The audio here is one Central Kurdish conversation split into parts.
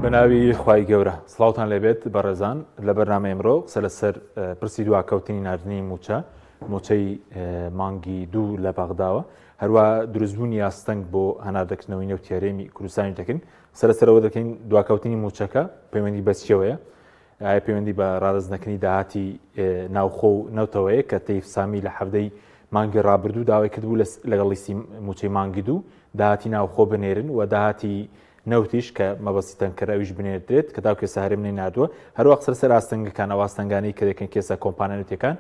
بە ناوی خوای گەورە سڵاوتان لێبێت بەڕێزان لە بەرنامەی ئەمڕۆ قسە لەسەر پرسی دواکەوتنی ناردنی موچە موچەی مانگی دوو لە بەغداوە هەروە دروستبوونی ئاستەنگ بۆ هەناردەکردنەوەی نەوتی هەرێمی کوردستانی دەکەین قسە لەسەرەوە دەکەین دواکەوتنی موچەکە پەیوەندی بە چیەوەیە ئایا پەیوەندی بە ڕادەست نەکردنی داهاتی ناوخۆ و نەوتەوەیە کە تەیف سامی لە حەڤدەی مانگی ڕابردوو داوای کردبوو لەگەڵ لیستی موچەی مانگی دوو داهاتی ناوخۆ بنێرن و داهاتی نەوتیش کە مەبەستی تەنکەرە ئەویش بنێردرێت کە تاوکو ئێستا هەرێم نەیناردووە. هەروەها قسە لەسەر ئاستەنگەکان، ئەو ئاستەنگانەی کە دەکەن کە ئێستا کۆمپانیا نەوتییەکان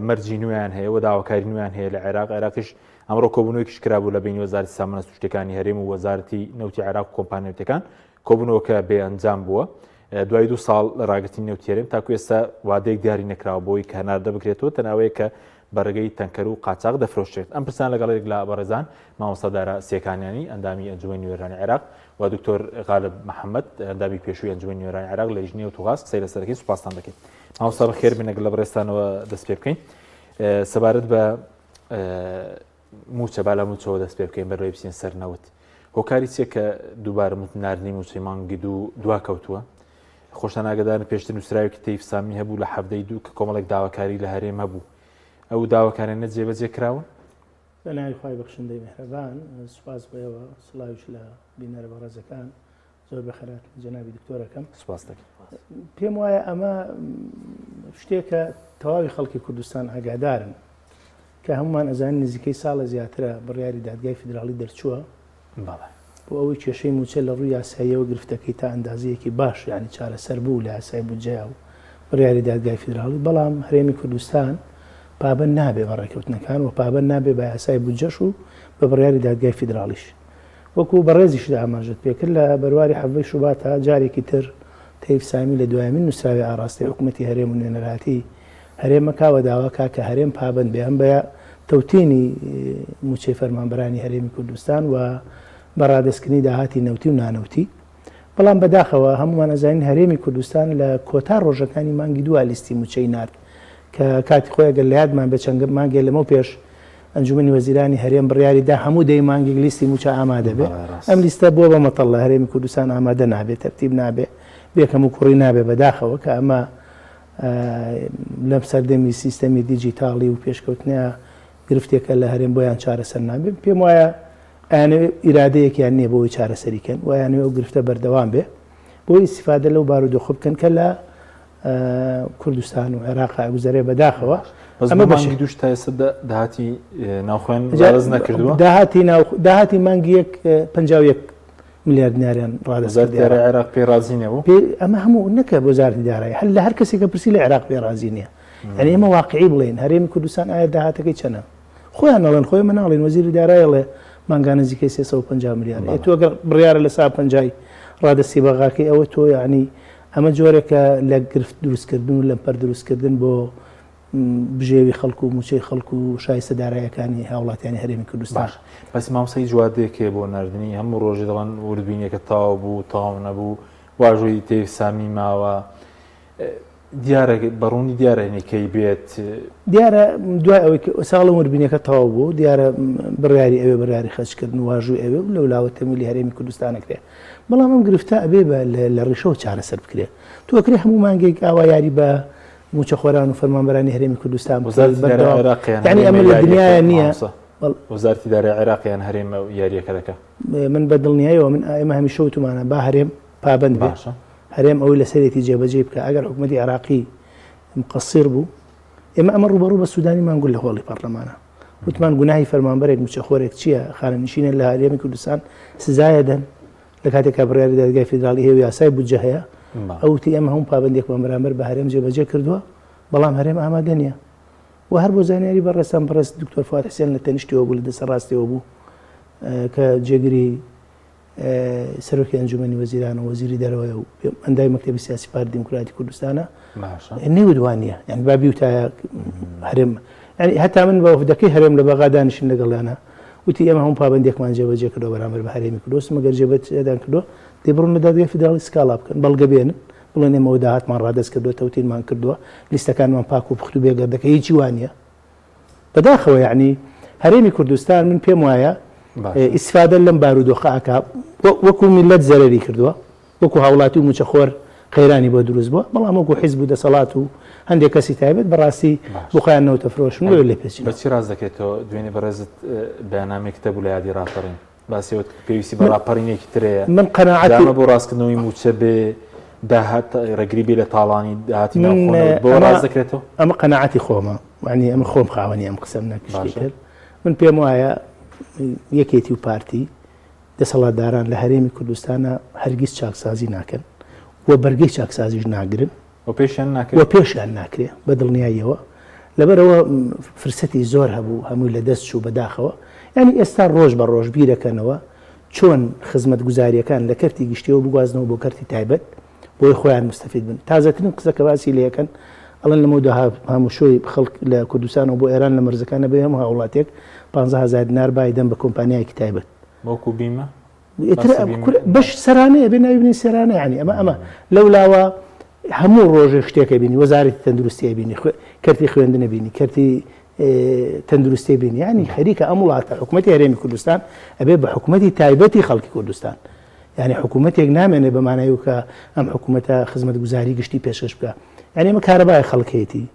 مەرجی نوێیان هەیە و داواکاری نوێیان هەیە لە عێراق. عێراقیش ئەمڕۆ کۆبوونەوەیەکیش کرابوو لە بەینی وەزارەتی سامانە سروشتییەکانی هەرێم و وەزارەتی نەوتی عێراق و کۆمپانیا نەوتییەکان. کۆبوونەوەکە بێ ئەنجام بووە. دوای دوو ساڵ لە ڕاگرتنی نەوتی هەرێم تاکو ئێستا وادەیەک دیاری نەکراوە بۆی کە هەناردە بکرێتەوە تەناوەیە کە بە ڕێگەی تەنکەر و قاچاغ دەفرۆشرێت. ئەم پرسانە لەگەڵ یەک لە بەڕێزان مامۆستا دارا سێکانیانی ئەندامی ئەنجومەنی نوێنەرانی عێراق و دکتۆر غالب محەممەد ئەندامی پێشووی ئەنجومەنی نوێنەرانی عێراق لە لیژنەی نەوت و غاز قسەی لەسەر دەکەین. سوپاستان دەکەین مامۆستا، بەخێر بێن. لەگەڵ بەڕێزتانەوە دەست پێ بکەین سەبارەت بە مووچە، با لە مووچەوە دەست پێ بکەین بەرەوەی بچین سەر نەوت. هۆکاری چییە کە دووبارە ناردنی مووچەی مانگی دوو دوا کەوتووە؟ خۆشتان ئاگادارن پێشتر نووسراوێکی تەیف سامی هەبوو لە حەڤدەی دوو کە کۆمەڵێک داواکاری لە هەرێم هەبوو، ئەو داواکاریانە جێبەجێ کراون؟ بە ناوی خوای بەخشندەی میهرەبان، سوپاس بۆ ئێوە، سڵاویش لە بینەرە بەڕێزەکان. زۆر بەخێرهاتنی جەنابی دکتۆرەکەم. سوپاس دەکەم. پێم وایە ئەمە شتێکە تەواوی خەڵکی کوردستان ئاگادارن کە هەمومان ئەزانین نزیکەی ساڵە زیاترە بڕیاری دادگای فیدراڵی دەرچووە بۆ ئەوەی کێشەی مووچە لە ڕووی یاساییەوە گرفتەکەی تا ئەندازەیەکی باش یانی چارەسەر بوو لە یاسای بودجەیا و بڕیاری دادگای فیدراڵی، بەڵام هەرێمی کوردستان پابەند نابێ بە ڕێککەوتنەکان و پابەند نابێ بە یاسای بودجەش و بە بڕیاری دادگای فیدراڵیش. وەکو بەڕێزیشت ئاماژەت پێکرد لە بەرواری حەڤدەی شوباتا جارێکی تر تەیف سامی لە دوایەمین نووسراوی ئاڕاستەی حکومەتی هەرێم و نوێنەرایەتی هەرێم ئەکا و داوا کا کە هەرێم پابەند بێ هەم بە تەوتینی مووچەی فەرمانبەرانی هەرێمی کوردستان و بە ڕادەستکردنی داهاتی نەوتی و نانەوتی. بەڵام بەداخەوە هەموومان ئەزانین هەرێمی کوردستان لە کۆتا ڕۆژەکانی مانگی دووا لیستی مووچەی نارد کە کاتی خۆی ئەگەر لە یادمان بێ چەند مانگێ لەمەو پێش ئەنجومەنی وەزیرانی هەرێم بڕیاری دا هەموو دەی مانگێک لیستی مووچە ئامادە بێ. ئەم لیستە بووە بە مەتەڵ لە هەرێمی کوردستان ئامادە نابێ، تەرتیب نابێ، بێ کەموکوڕی نابێ بەداخەوە کە ئەمە لەم سەردەمی سیستەمی دیجیتاڵی و پێشکەوتنە گرفتێکە لە هەرێم بۆیان چارەسەر نابێت. پێم وایە ئەیانەوێ ئیرادەیەکیان نییە بۆ ئەوەی چارەسەری کەن و ئەیانەوێ ئەو گرفتە بەردەوام بێ بۆ ئیستیفادە لەو بارودۆخە بکەن کە لە کوردستان و عێراق ئەگوزەرێ بەداخەوە. ئەمە مانگی دووش تا ئێستا داهاتی ناوخۆیان ڕادەست نەکردووە؟ داهاتی ناو داهاتی مانگی یەک 51 ملیار دیناریان ڕادەست وەزارەتی دارایی عێراق پێی ڕازی نەبوو؟ پێ ئەمە هەموو نەکە وەزارەتی دارایی هەر لە هەر کەسێکە پرسی لە عێراق پێ ڕازی نییە. یعنی ئێمە واقعی بڵێین هەرێمی کوردستان ئایا داهاتەکەی چەنە؟ خۆیان ئەڵێن خۆی ئێمە ناڵێین وەزیری دارایی ئەڵێ مانگانە نزیکەی 350 ملیار ئێ تۆ گەر بڕیارە لە سا پەنجای ڕادەستی بەغاکەی ئەوە تۆ یعنی ئەمە جۆرێکە لە گرفت دروستکردن و لەمپەر دروستکردن بۆ بژێوی خەڵک و مووچەی خەڵک و شایستە داراییەکانی هاوڵاتیانی هەرێمی کوردستان. باشە بەس مامۆستا هیچ وادەیەک هەیە بۆ ناردنی؟ هەموو ڕۆژێ دەڵێن وردبینیەکە تەواو بوو تەواو نەبوو واژۆی تەیف سامی ماوە دیارە بەڕوونی دیارە هەنی کەی بێت. دیارە دوای ئەوەی کە ساڵە وردبینیەکە تەواو بوو دیارە بڕیاری ئەوێ بڕیاری خەرجکردن و واژووی ئەوێ و لەولاوە تەمویلی هەرێمی کوردستان ئەکرێ بەڵام ئەم گرفتە ئەبێ بە لە ڕیشەوە چارەسەر بکرێ تۆ ئەکرێ هەموو مانگێک ئاوا یاری بە مووچەخۆران و فەرمانبەرانی هەرێمی کوردستان بکەیت وەزارەتی دارایی بەردەوام عێراق یان یعنی هەرێمە ئەمە لە یاریەکە دنیایا نییە مامۆستا بەڵ وەزارەتی دارایی عێراق یان هەرێمە یاریەکە دەکا؟ من بە دڵنیایەوە من ئێمە هەمیشە وتومانە با هەرێم پابەند بێ باشە هەرێم ئەوەی لەسەرێتی جێبەجێی بکا ئەگەر حکومەتی عێراقی مقصر بوو ئێمە ئەمە ڕووبەڕوو بە سوودانیمان گوت لە هۆڵی پەڕلەمانە وتمان گوناهی فەرمانبەرێک مووچەخۆرێک چییە خانەنشینە لە هەرێمی کوردستان سزایە دەن لە کاتێکا بڕیاری دادگای فیدراڵی هەیە و یاسای بودجە هەیە، ئەو وتی ئێمە هەموو پابەندییەکمان بەرامبەر بە هەرێم جێبەجێ کردووە، بەڵام هەرێم ئامادە نییە. و هەر بۆ زانیاری بەڕێزتان بەڕێز دکتۆر فواد حسێن لە تەنیشتیەوە بوو لە دەستە ڕاستیەوە بوو کە جێگری سەرۆکی ئەنجومەنی وەزیران و وەزیری دەرەوەیە و ئەندامی مەکتەبی سیاسی پارتی دیموکراتی کوردستانە نەیوت وا نییە یعنی با بیوتایە هەرێم یعنی هەتا من بە وەفدەکەی هەرێم لە بەغا دانیشتین لەگەڵیانە وتی ئێمە هەموو پابەندیەکمان جێبەجێ کردووە بەرامبەر بە هەرێمی کوردستان مەگەر جێبەجێدان کردووە دەی بڕۆن لە دادگای فیدراڵی سکاڵا بکەن بەڵگە بێنن بڵێن ئێمە داهاتمان ڕادەست کردووە تەوتینمان کردووە لیستەکانمان پاک و پوخت و بێگەردەکە هیچی وا نییە بەداخەوە یعنی هەرێمی کوردستان من پێم وایە ئیسفادە لەم بارودۆخە ئەکا وەکو میلەت زەرەری کردووە. وەکو هاوڵاتی و موچەخۆر قەیرانی بۆ دروست بووە، بەڵام وەکو حیزب و دەسەڵات و هەندێک کەسی تایبەت بەڕاستی بۆ خۆیان نەوتەفرۆشن بۆیە لێپێچینەوە. بە چی ڕاست دەکەیتەوە؟ دوێنێ بەڕێزت بەیاننامەیەکت هەبوو لە یادی ڕاپەڕین، باسی ئەوەت کرد پێویستی بە ڕاپەڕینێکی تر هەیە، من قەناعەتی. جا ئەمە بۆ ڕاستکردنەوەی مووچە بێ، داهات ڕێگری بێ لە تاڵانی داهاتی ناوخۆ نەوت، بەوە ڕاست دەکرێتەوە؟ ئەمە قەناعەتی خۆمە، یانی ئەمە خۆم خاوەنی ئەم قسەم نەک شتی تر. من پێم وایە یەکێتی و پارتی دەسەڵاتداران لە هەرێمی کوردستانا هەرگیز چاکسازی ناکەن و بەرگەی چاکسازیش ناگرن و پێشیان ناکرێ و پێشیان ناکرێ بە دڵنیاییەوە لەبەرئەوە فرسەتی زۆر هەبوو هەمووی لە دەست چوو بەداخەوە یانی ئێستا ڕۆژ بە ڕۆژ بیرەکەنەوە چۆن خزمەتگوزاریەکان لە کەرتی گشتیەوە بگوازنەوە بۆ کەرتی تایبەت بۆی خۆیان مستەفید بن تازەترین قسە کە باسی لێکەن ئەڵێن لەمەودا هاموشۆی خەڵک لە کوردستانەوە بۆ ئێران لە مەرزەکانە بێ هەموو هاوڵاتێک 15000 دینار بای دەم بە کۆمپانیایەکی تایبەت. وەکو بیمە؟ ئیتر بەش سەرانەیە بێ ناوی بنێین سەرانە یانی ئەمە ئەمە لەولاوە هەموو ڕۆژێک شتێکە بینی وەزارەتی تەندروستی بینی کەرتی خوێندنە بینی کەرتی تەندروستی بینی ینی خەریکە ئەم وڵاتە حکوومەتی هەرێمی کوردستان ئەبێ بە حکوومەتی تایبەتی خەڵکی کوردستان یعنی حکوومەتێک نامێنێ بە مانای و کە ئەم حکوومەتە خزمەتگوزاری گشتی پێشکەش بکە یعنی ئەمە کارەبای خەڵکێتی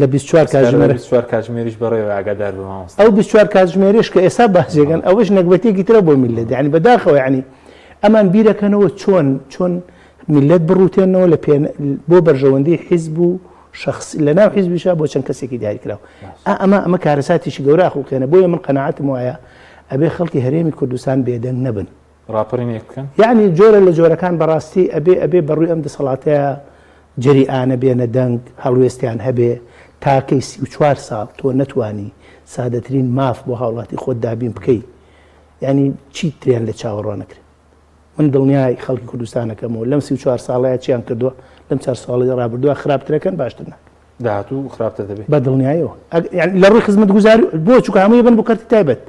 لە 24 کاتژمێر 24 کاتژمێریش بەڕێوە ئاگادار بە مامۆستا ئەو 24 کاتژمێرێش کە ئێستا باسێکەن ئەوەش نەگبەتێکی ترە بۆ میللەت یعنی بەداخەوە یعنی ئەمان بیرەکەنەوە چۆن چۆن میللەت بڕوتێنەوە لە پێ بۆ بەرژەوەندی حیزب و شخص لە ناو حیزبیشا بۆ چەند کەسێکی دیاریکراو ئەمە ئەمە کارەساتێکی گەورە ئەخوڵقێنە بۆیە من قەناعەتم وایە ئەبێ خەڵکی هەرێمی کوردستان بێدەنگ نەبن. ڕاپەڕینێک بکەن؟ یەعنی جۆرە لە جۆرەکان بەڕاستی ئەبێ ئەبێ بەڕووی ئەم دەسەڵاتەیا جەریئانە بێنە دەنگ، هەڵوێستیان هەبێ، تاکەی 34 ساڵ تۆ نەتوانی سادەترین ماف بۆ هاوڵاتی خۆت دابین بکەی یانی چی تریان لێ چاوەڕوان ئەکرێ؟ من دڵنیای خەڵکی کوردستان ئەکەمەوە لەم 34 ساڵەیا چیان کردووە لەم چار ساڵی ڕابردووە خراپترەکەن باشتر ناکەن. داهاتوو خراپتر دەبێت. بە دڵنیایەوە یانی لە ڕووی خزمەتگوزاری بۆ چونکە هەمووی بن بۆ کەرتی تایبەت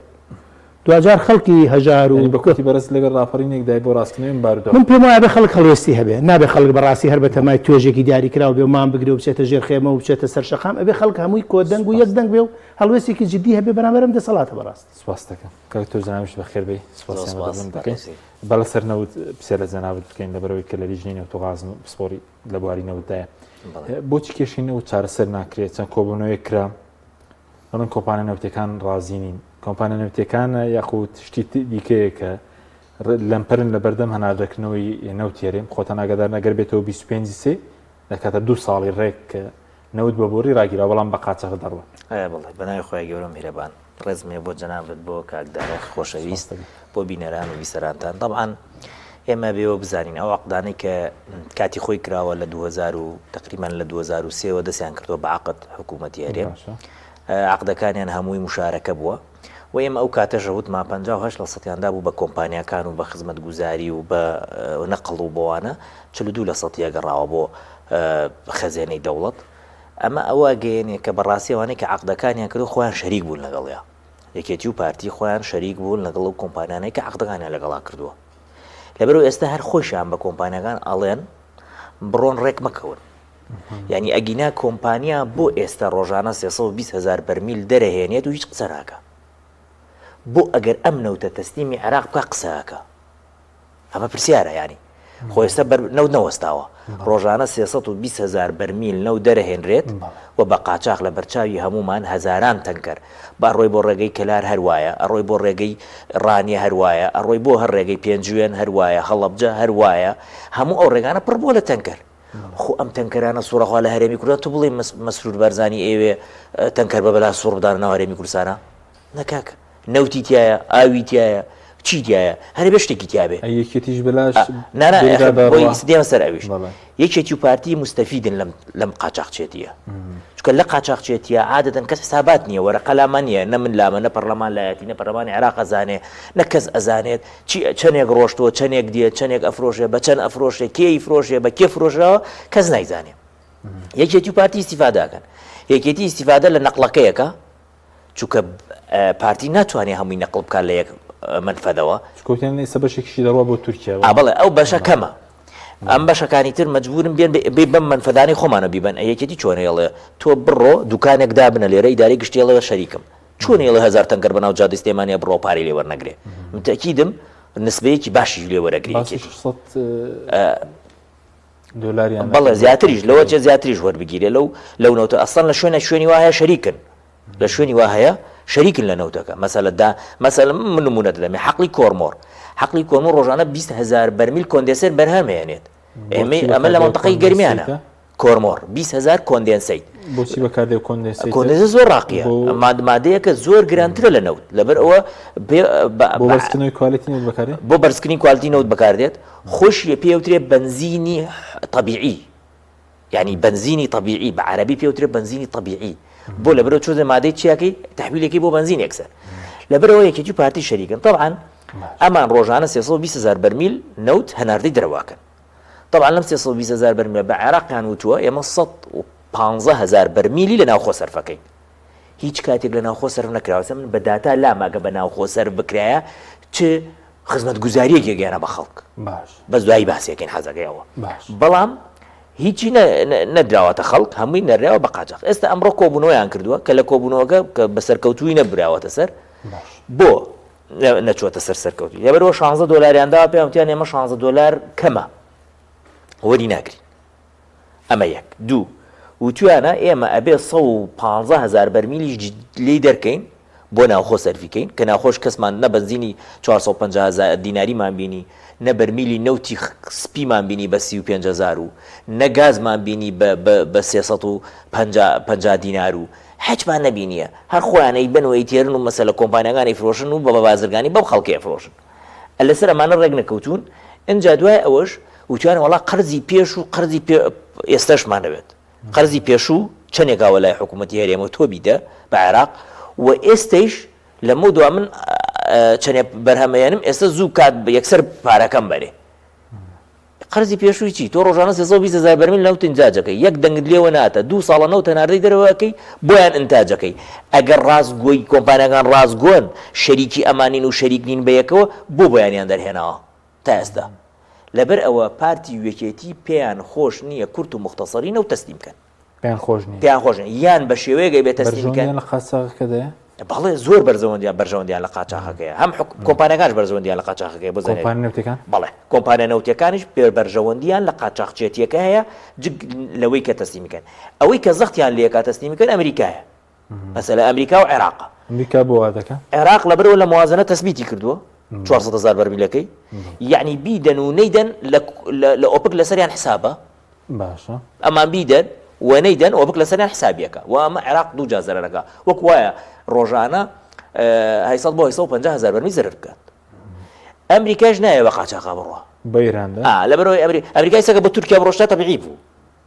دواجار خەڵکی هەژار و یانی بە کورتی بەڕێزت لەگەڵ ڕاپەڕینێک دای بۆ ڕاستکردنەوەی ئەم بارودۆخە. من پێم وایە بێ خەڵک هەڵوێستی هەبێ نابێ خەڵک بەڕاستی هەر بەتەمای توێژێکی دیاریکراو بێ و مان بگرێ و بچێتە ژێر خێمە و بچێتە سەر شەقام ئەبێ خەڵک هەمووی کۆدەنگ و یەک دەنگ بێ و هەڵوێستێکی جدی هەبێ بەرامبەر ئەم دەسەڵاتە بەڕاستی. سپاست دەکەم کاک دکتۆر جەنابیشت بەخێر بێی زۆر سپاسیان سپاس بەدەم دەکەین بەڕێزی. با لەسەر نەوت پرسیار لە جەنابت بکەین لەبەرئەوەی کە لە لیژنەی نەوت و غازن و پسپۆڕی لە بواری نەوتدایە بۆچی کێشەی نەوت چارەسەر ناکرێت چەند کۆبوونەوەیەک کرا دەڵێن کۆمپانیا نەوتەکان ڕازی نین کۆمپانیا نەوتەکانە یاخود شتی دیکەیە کە لەمپەرن لە بەردەم هەناردەکردنەوەی نەوت هەرێم خۆتان ئاگادار نەگەر بێتەوە 25 سێ دەکاتە دوو ساڵی ڕێک کە نەوت بە بۆری ڕاگیرا بەڵام بە قاچاخ دەڕوە. بەڵێ بەناوی خوای گەورە میهرەبان. ڕێزم هەیە بۆ جەنابت بۆ کاک دارای خۆشەویست بۆ بینەران و بیسەرانتان طبعا ئێمە بێوە بزانین ئەو عقدانەی کە کاتی خۆی کراوە لە 2000 و تقریبا لە 2003 وە دەستیان کردووە بە عقد حکوومەتی هەرێم عقدەکانیان هەمووی مشارەکە بووە و ئێمە ئەو کاتەش وتمان 58 لە سەتیان دابوو بە کۆمپانیاکان و بە خزمەتگوزاری و بە نەقڵ و بۆوانە 42 لە سەتیە گەڕاوە بۆ خەزێنەی دەوڵەت ئەمە ئەوە ئەگەیەنێ کە بەڕاستی ئەوانەی کە عەقدەکانیان کردوە خۆیان شەریک بوون لەگەڵیا. یەکێتی و پارتی خۆیان شەریک بوون لەگەڵ ئەو کۆمپانیانەی کە عەقدەکانیان لەگەڵا کردووە. لەبەرئەوە ئێستا هەر خۆیشیان بە کۆمپانیاکان ئەڵێن بڕۆن ڕێک مەکەون. یعنی ئەگینا کۆمپانیا بۆ ئێستا ڕۆژانە 320 هزار بەرمیل دەرەهێنێت و هیچ قسە ناکا. بۆ ئەگەر ئەم نەوتە تەسلیمی عێراق بکا قسە ئەکا. ئەمە پرسیارە یانی خۆ ئێستا بەر نەوت نەوەستاوە ڕۆژانە 320 هزار بەرمیل نەوت دەرەهێنرێت و بە قاچاخ لە بەرچاوی هەمومان هەزاران تەنکەر بە ئەڕۆی بۆ ڕێگەی کەلار هەروایە ئەڕۆی بۆ ڕێگەی ڕانیە هەروایە ئەڕۆی بۆ هەر ڕێگەی پێنجوێن هەروایە هەڵەبجە هەروایە هەموو ئەو ڕێگانە پڕ بووە لە تەنکەر خۆ ئەم تەنکەرانە سوڕەخوا لە هەرێمی کوردستان تۆ بڵێ مەسرور بارزانی ئەیەوێ تەنکەر بە بەلا سوڕ بدانە ناو هەرێمی کوردستانە نە کاکە نەوتی تایە ئاوی تایە چی تایە هەرە بێ شتێکی تیاابێ ئەی یەکێتیش بەلاش نا نا بێگا بە بۆی ڕوا. دێمە سەر ئەویش بەڵێ. یەکێتی و پارتی مستەفیدن لەم لەم قاچاخچێتیە چونکە لە قاچاخچێتیە عادەتەن کەس حسابات نییە وەرەقە لامان نییە نە من لامە نە پەرلەمان لایەتی نە پەرلەمانی عێراق ئەزانێ نە کەس ئەزانێت چی چەنێک ڕۆشتووە چەنێک دێ چەنێک ئەفرۆشێ بە چەند ئەفرۆشێ کێ ئیفرۆشێ بە کێ فرۆشراوە کەس نایزانێ یەکێتی و پارتی ئیستیفادە ئەکەن یەکێتی ئیستیفادە لە نەقڵەکەیەکە چونکە پارتی ناتوانێت هەمووی نەقڵ بکات لە یەک مەنفەدەوە. چونکە وتیان ئێستا بەشێکیشی دەڕوا بۆ تورکیا. ئا بەڵێ ئەو بەشە کەمە. ئەم بەشەکانی تر مەجبورن بێن بێ بەم مەنفەدانەی خۆمانە بیبەن. ئەی یەکێتی چۆن ئەیڵێ تۆ بڕۆ دوکانێک دابنە لێرە ئیدارەی گشتی ئەڵێ شەریکم. چۆن ئەیڵێ هەزار تەنکەر بەناو جادەی سلێمانیا بڕوا و پارەی لێ وەرنەگرێ. من تەئکیدم. نسبەیەکی باشیش لێ وەرەگری باسی یەکێتی. 600 دۆلاریان بەڵێ زیاتریش لەوە چێ زیاتریش وەربگیرێ لەو لەو نەوتە ئەسڵەن لە شوێنە شوێنی وا هەیە شەریکن لە شوێنی وا هەیە شەریکن لە نەوتەکە مەسەلە دا مەسەلە من نمونە دەدەمێ حەقلی کۆرمۆر حەقلی کۆرمۆر ڕۆژانە 20 هەزار بەرمیل کۆندێنسەر بەرهەم هێنێت ئێمەی بۆچی ئەمە لە بەکاردێ مەنتەقەی گەرمیانە کۆندێنسەیتە؟ کۆرمۆر 20 هەزار کۆندێنسەیت بۆچی بەکاردێ کۆندێنسەیتە؟ کۆندێنسە زۆر ڕاقیە بۆ ماد مادەیەکە زۆر گرانترە لە نەوت لەبەر ئەوە پێ بە بۆ بە بەرزکردنەوەی کوالێتی نەوت بەکاردێ؟ بۆ بەرزکردنی کوالتی نەوت بەکاردێت خۆشی پێ وترێ بەنزینی تەبیعی یانی بەنزینی تەبیعی بە عەرەبی پێ وترێ بەنزینی تەبیعی بۆ لەبەرەوە چۆزە مادەی چیاکەی تحویلەکەی بۆ بەنزین یەکسەر لەبەرەوە یەکێتی و پارتی شەریکن طبعا ئەمان ڕۆژانە 320 هزار بەرمیل نەوت هەناردەی دەرەواکەن طبعا لەم 320 هزار بەرمیلە بە عێراقیان وتووە ئێمە 115 هزار بەرمیلی لە ناوخۆ سەرفەکەین هیچ کاتێک لە ناوخۆ سەرف نەکراوە ئێستا من بە داتا لام ئەگە بە ناوخۆ سەرف بکرایە چ خزمەتگوزاریەکی گەیانە بە خەڵک باش بەس دوایی باسیەکەین حەزەکەی ئەوە باش بەڵام هیچی نەدراوەتە خەڵک هەمووی نەراوە بە قاچاخ ئێستا ئەمڕۆ کۆبوونەوەیان کردووە کە لە کۆبوونەوەکە کە بە سەرکەوتووی نەبراوەتە سەر باش بۆ نەچووەتە سەر سەرکەوتووی لەبەرەوە 16 دۆلاریان داوە پێیان وتیان ئێمە 16 دۆلار کەمە وەری ناگرین ئەمە یەک. دوو، وتویانە ئێمە ئەبێ 115 هەزار بەرمیلیش لێی دەرکەین بۆ ناوخۆ سەرفی کەین، کە ناوخۆش کەسمان نە بەنزینی 450 هەزار دیناریمان بینی، نە بەرمیلی نەوتی سپیمان بینی بە 35 هەزار و نە گازمان بینی بە بە بە 350 پەنجا دینار و هیچمان نەبینیە. هەر خۆیان ئەیبەن و ئەیتێرن و مەسەلە کۆمپانیاکان ئەیفرۆشن و بە بازرگانی بەم خەڵکە ئەفرۆشن. لەسەر ئەمانە ڕێک نەکەوتوون، ئینجا دوای ئەوەش وتیان وەڵا قەرزی پێش و قەرزی ئێستاشمان دەوێت، قەرزی پێشوو چەندێک ئاوە لای حکوومەتی هەرێمەوە تۆ بیدە بە عێراق و ئێستەیش لەمە دوا من چەندێ بەرهەمەیەنم ئێستا زوو کات یەکسەر پارەکەم بەرێ. قەرزی پێشووی چی؟ تۆ ڕۆژانە 320 هەزار بەرمیل نەوت ئینتاج ئەکەی، یەک دەنگت لێوە ناتە، دوو ساڵە نەوت هەناردەی دەرەوە ئەکەی، بۆیان ئینتاج ئەکەی. ئەگەر ڕاستگۆی، کۆمپانیاکان ڕاستگۆن، شەریکی ئەمانین و شەریک نین بەیەکەوە، بۆ بۆیانیان دەرهێناوە تا ئێستا؟ لەبەر ئەوە پارتی و یەکێتی پێیان خۆش نییە کورت و موختەسەری نەوت تەسلیم کەن. پێیان خۆش نییە. پێیان خۆش نییە. یان بە شێوەیەک ئەبێ تەسلیم کەن. بەرژەوەندیان لە قاچاغەکەدایە؟ بەڵێ زۆر بەرزەوەندیان بەرژەوەندیان لە قاچاخەکەیە هەم حک... کۆمپانیاکانش بەرژەوەندیان لە قاچاخەکەیە بۆ زانیاری کۆمپانیا نەوتیەکان؟ بەڵێ کۆمپانیا نەوتیەکانیش پێ بەرژەوەندیان لە قاچاخچێتیەکە هەیە جگ لەوەی کە تەسلیمی کەن ئەوەی کە زەختیان لێکا تەسلیمی کەن ئەمریکایە مەسەلە ئەمریکا و عێراقە ئەمریکا بۆ وا دەکا؟ عێراق لەبەرەوە لە موازنە تەسبیتی کردووە 400 هەزار بەرمیلەکەی یعنی بیدەن و نەیدەن لە ئۆپک لەسەریان حسابە باشە. ئەمان بیدەن و نەیدەن ئۆپک لەسەریان حسابیەکە و ئەمە عێراق دوو جار زەرەرەکە وەک وایە ڕۆژانە 800 بۆ 850 هەزار بەرمیل زەرەر بکات ئەمریکاش نایە بە قاچاقا بڕوا بە ئێراندا ئا لەبەرەوەی ئەمری ئەمریکای سەگە بە تورکیا بڕۆشتا تەبیعی بوو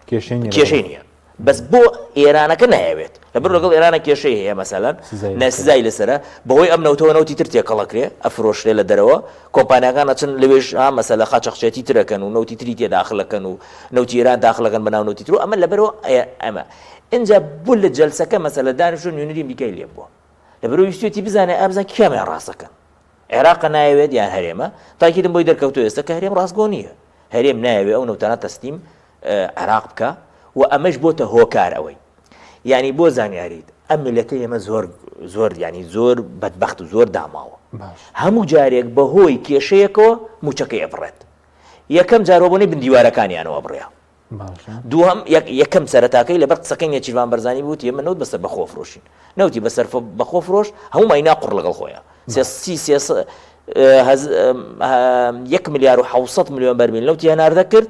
کێشەی نییە کێشەی نییە بەس بۆ ئێرانەکە نایەوێت لەبەر لەگەڵ ئێرانە کێشەی هەیە مەسەلەن نە سزای لەسەرە بەهۆی ئەم نەوتەوە نەوتی تر تێکەڵەکرێ ئەفرۆشرێ لە دەرەوە کۆمپانیاکان ئەچن لەوێش ها مەسەلە قاچاخچێتی ترەکەن و نەوتی تری تێ داخلەکەن و نەوتی ئێران داخلەکەن بەناو نەوتی تر و ئەمە لەبەرەوە ئەمە ئینجا بۆ لە جەلسەکە مەسەلە دانیشتوە نوێنەری ئەمریکای لێ بووە لەبەرەوە ویستویەتی بزانێ ئابزان کامیان ڕاستەکەن عێراقە نایەوێت یان هەرێمە تاکیدم بۆی دەرکەوتو ئێستا کە هەرێم ڕاستگۆ نییە هەرێم نایەوێ ئەو نەوتانە تەسلیم عێراق بکا و ئەمەش بۆتە هۆکار ئەوەی یعنی بۆ زانیاریت ئەم میلەتە ئێمە زۆر زۆر ینی زۆر بەدبەخت و زۆر داماوە هەموو جارێک بەهۆی کێشەیەکەوە موچەکەی ئەبڕێت یەکەم جارەوە بۆنەی بندیوارەکانیانەوە بڕیا دووهەم یەکەم سەرەتاکەی لەبەر قسەکەی نێچیرڤان بەرزانی بوو وتی ئێمە نەوت بەسەر بەخۆ فرۆشین نەوتی بەسەر بەخۆ فرۆش هەموو ماینا قوڕ لەگەڵ خۆیان سێ سی سێ یەک ملیار و 600 ملیۆن بەرمیل نەوتی هەناردە کرد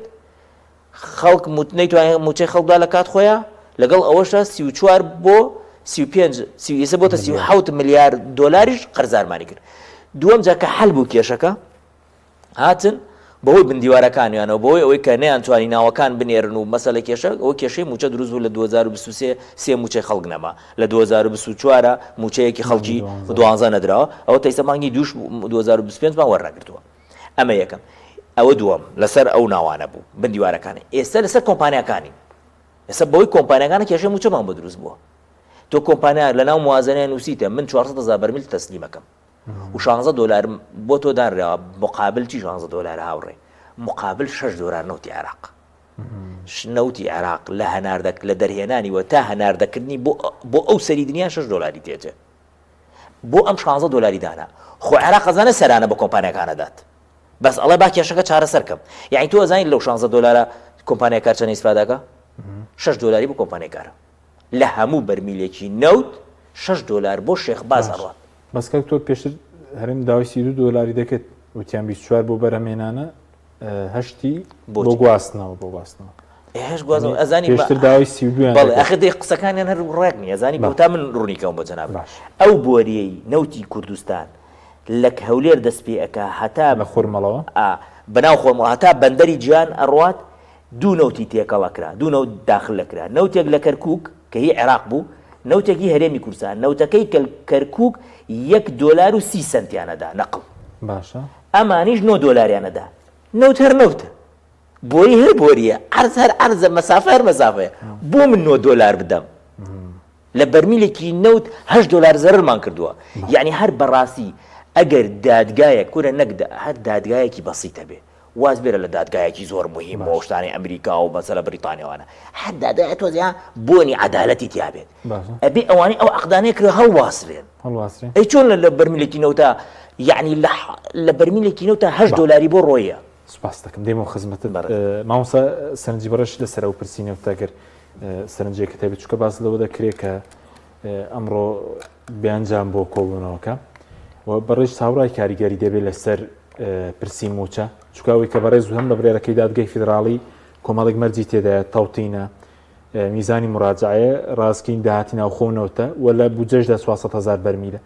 خەڵک نەیتوانێت موچەی خەڵکدا لە کات خۆیان لەگەڵ ئەوەشدا 34 بۆ 35 سی ئێستا بۆتە 37 ملیار دۆلاریش قەرزارمانی کرد دووەم جا کە حەل بوو کێشەکە هاتن بەهۆی بندیوارەکانیانەوە بەهۆی ئەوەی کە نەیانتوانی ناوەکان بنێرن و مەسەلە کێشە ئەوە کێشەی مووچە دروست بوو لە 2023 سێ مووچەی خەڵک نەما لە 2024 مووچەیەکی خەڵکی دوانزە نەدراوە ئەوە تەیسە مانگی دووش 2025 مان وەرنەگرتووە ئەمە یەکەم ئەوە دووەم لەسەر ئەو ناوانە بوو بندیوارەکانی ئێستا لەسەر کۆمپانیاکانی ئێستا بەوەی کۆمپانیاکانە کێشەی مووچەمان بۆ دروست بووە تۆ کۆمپانیا لەناو موازنەیە نووسیتە من 400 هەزار بەرمیل تەسلیمەکەم و شانزە دۆلار بۆ تۆ دانراوە مقابل چی شانزە دۆلار هاوڕێ مقابل شەش دۆلار نەوتی عێراق نەوتی عێراق لە هەناردە لە دەرهێنانی وە تا هەناردەکردنی بۆ بۆ ئەو سەری دنیا شەش دۆلاری تێچێت. بۆ ئەم شانزە دۆلاری دانا؟ خۆ عێراق ئەزانێ سەرانە بە کۆمپانیاکان ئەدات. بەس ئەڵێ با کێشەکە چارەسەر کەم. یەعنی تۆ ئەزانی لەو شانزە دۆلارە کۆمپانیای کار چەند ئیسفادە ئەکا؟ شەش دۆلاری بۆ کۆمپانیای کارە. لە هەموو بەرمیلێکی نەوت شەش دۆلار بۆ شێخ باز ئەڕوات. بەس کاک تۆ پێشتر هەرێم داوای 32 دۆلاری دەکرد وتیان 24 بۆ بەرهەمهێنانە هەشتی بۆ گواستنەوە بۆ گواستنەوە هەش گوازەوە ئەزانی پێشتر داوای 32 بەڵێ ئەخر دەی قسەکانیان هەر ڕێک نییە ئەزانی بۆ تا من ڕوونیکەم بۆ جەناب ئەو بۆریەی نەوتی کوردستان لە هەولێر دەست پێ ئەکا هەتا لە خورمەڵەوە بەناو خۆرمەڵ هەتا بەندەری جیان ئەڕوات دوو نەوتی تێکەڵ ئەکرا، دوو نەوت داخل ئەکرا، نەوتێک لە کەرکووک کە هی عێراق بوو، نەوتێک هی هەرێمی کوردستان، نەوتەکەی کە کەرکووک یەک دۆلار و سی سەنتیان ئەدا نەقڵ، باشە. ئەمانیش نۆ دۆلاریان ئەدا. نەوت هەر نەوتە، بۆری هەر بۆرییە، عەرز هەر عەرزە، مەسافە هەر مەسافەیە، بۆ من نۆ دۆلار بدەم؟ لە بەرمیلێکی نەوت هەشت دۆلار زەرەرمان کردووە، یەعنی هەر بەڕاستی ئەگەر دادگایەک، کورە نەک هەر دادگایەکی بەسیت هەبێ، واز بێرە لە دادگایەکی زۆر موهیم و شتانی ئەمریکا و مەسەلە بریتانیا وانە هەر دادگایە تۆزێ بۆنی عەدالەتی تیا بێت ئەبێ ئەوانەی ئەو عەقدانەیە کرد هەڵواسرێن هەڵواسرێن ئەی چۆن لە بەرمیلێکی نەوتا یعنی لە لە بەرمیلێکی نەوتا هەشت دۆلاری بۆ ڕۆیە سپاس دەکەم دێمەوە خزمەتت مامۆستا سەرنجی بەڕێش لەسەر ئەو پرسی نەوتە گەر سەرنجێکت هەبێت چونکە باس لەوە دەکرێت کە ئەمڕۆ بێئەنجام بۆ کۆبوونەوەکە و بەڕێز هاوڕای کاریگەری دەبێت لەسەر پرسی موچە چونکە ئەوەی کە بەڕێز هەم لە بڕیارەکەی دادگای فیدراڵی کۆمەڵێک مەرجی تێدایە تەوتینە میزانی مراجعەیە ڕاستکەین داهاتی ناوخۆ و نەوتە و لە بودجەشدا 400 هزار بەرمیلە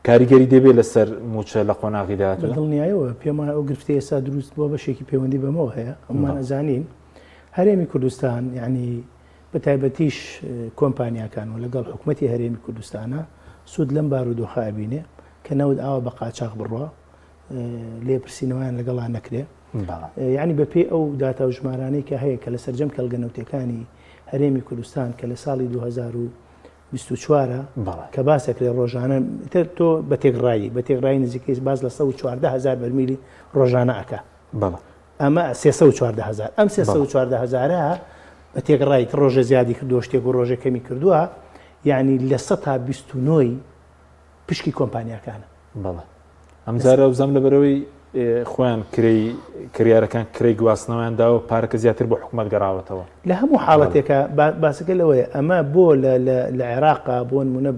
کاریگەری دەبێت لەسەر موچە لە قۆناغی داهاتوو دڵنیایەوە پێم وایە ئەو گرفتەی ئێستا دروست بووە بەشێکی پەیوەندی بەمەوە هەیە هەمومان ئەزانین هەرێمی کوردستان یعنی بە تایبەتیش کۆمپانیاکان و لەگەڵ حکومەتی هەرێمی کوردستانە سوود لەم بارودۆخە ئەبینێ کە نەوت ئاوا بە قاچاخ بڕوا لێپرسینەوەیان لەگەڵا نەکرێ یعنی بە پێی ئەو داتا و ژمارانەی کە هەیە کە لە سەرجەم کەڵگە نەوتەکانی هەرێمی کوردستان کە لە ساڵی 2024 کە باسەکرێ ڕۆژانە تر تۆ بە تێکڕایی بە تێکڕایی نزیکەی باز لە 114 هزار بەرمیلی ڕۆژانە ئەکا ئەمە 314 هزار ئەم 314 هزارە بە تێکڕایی ڕۆژە زیادی کردووە شتێک و ڕۆژە کەمی کردووە یعنی لە 129 پشکی کۆمپانیاکانە. بەڵێ ئەمجارە وزەم لەبەرەوەی خۆیان کرێی کڕیارەکان کرێی گواستنەوەیان داوە پارەکە زیاتر بۆ حکومەت گەڕاوەتەوە. لە هەموو حاڵەتێکا باسەکە لەوەیە ئەمە بۆ لە عێراقا بۆ نمونە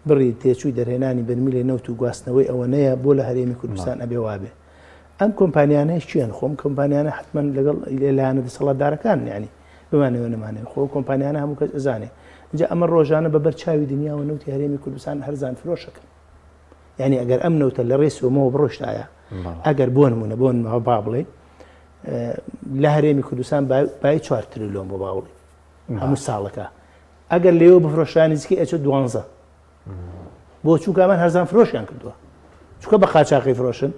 بڕی تێچووی دەرهێنانی بەرمیلێ نەوت و گواستنەوەی ئەوەنەیە بۆ لە هەرێمی کوردستان ئەبێ وابێ ئەم کۆمپانیانەیش کێن خۆم کۆمپانیانە حتمما لەگەڵ لایەنە دەسەڵاتدارەکان یعنی بمانەوێ نەمانەوێ خۆ کۆمپانیانە هەموو کەس ئەزانێ اینجا ئەمە ڕۆژانە بە بەر چاوی دنیاوە نەوتی هەرێمی کوردستان هەرزان فرۆشەکەن یعنی ئەگەر ئەم نەوتە لە ڕێی سۆمەوە بڕۆشتایە ئەگەر بۆ نمونە بۆ نمونە با بڵێ لە هەرێمی کوردستان بای چوار تریلیۆن بۆ باوڵی هەموو ساڵەکە ئەگەر لێوە بفرۆشرا نزیکەی ئەچێت دوانزە بۆ چونکە ئەمان هەرزان فرۆشیان کردووە چونکە بە قاچاقی فرۆشن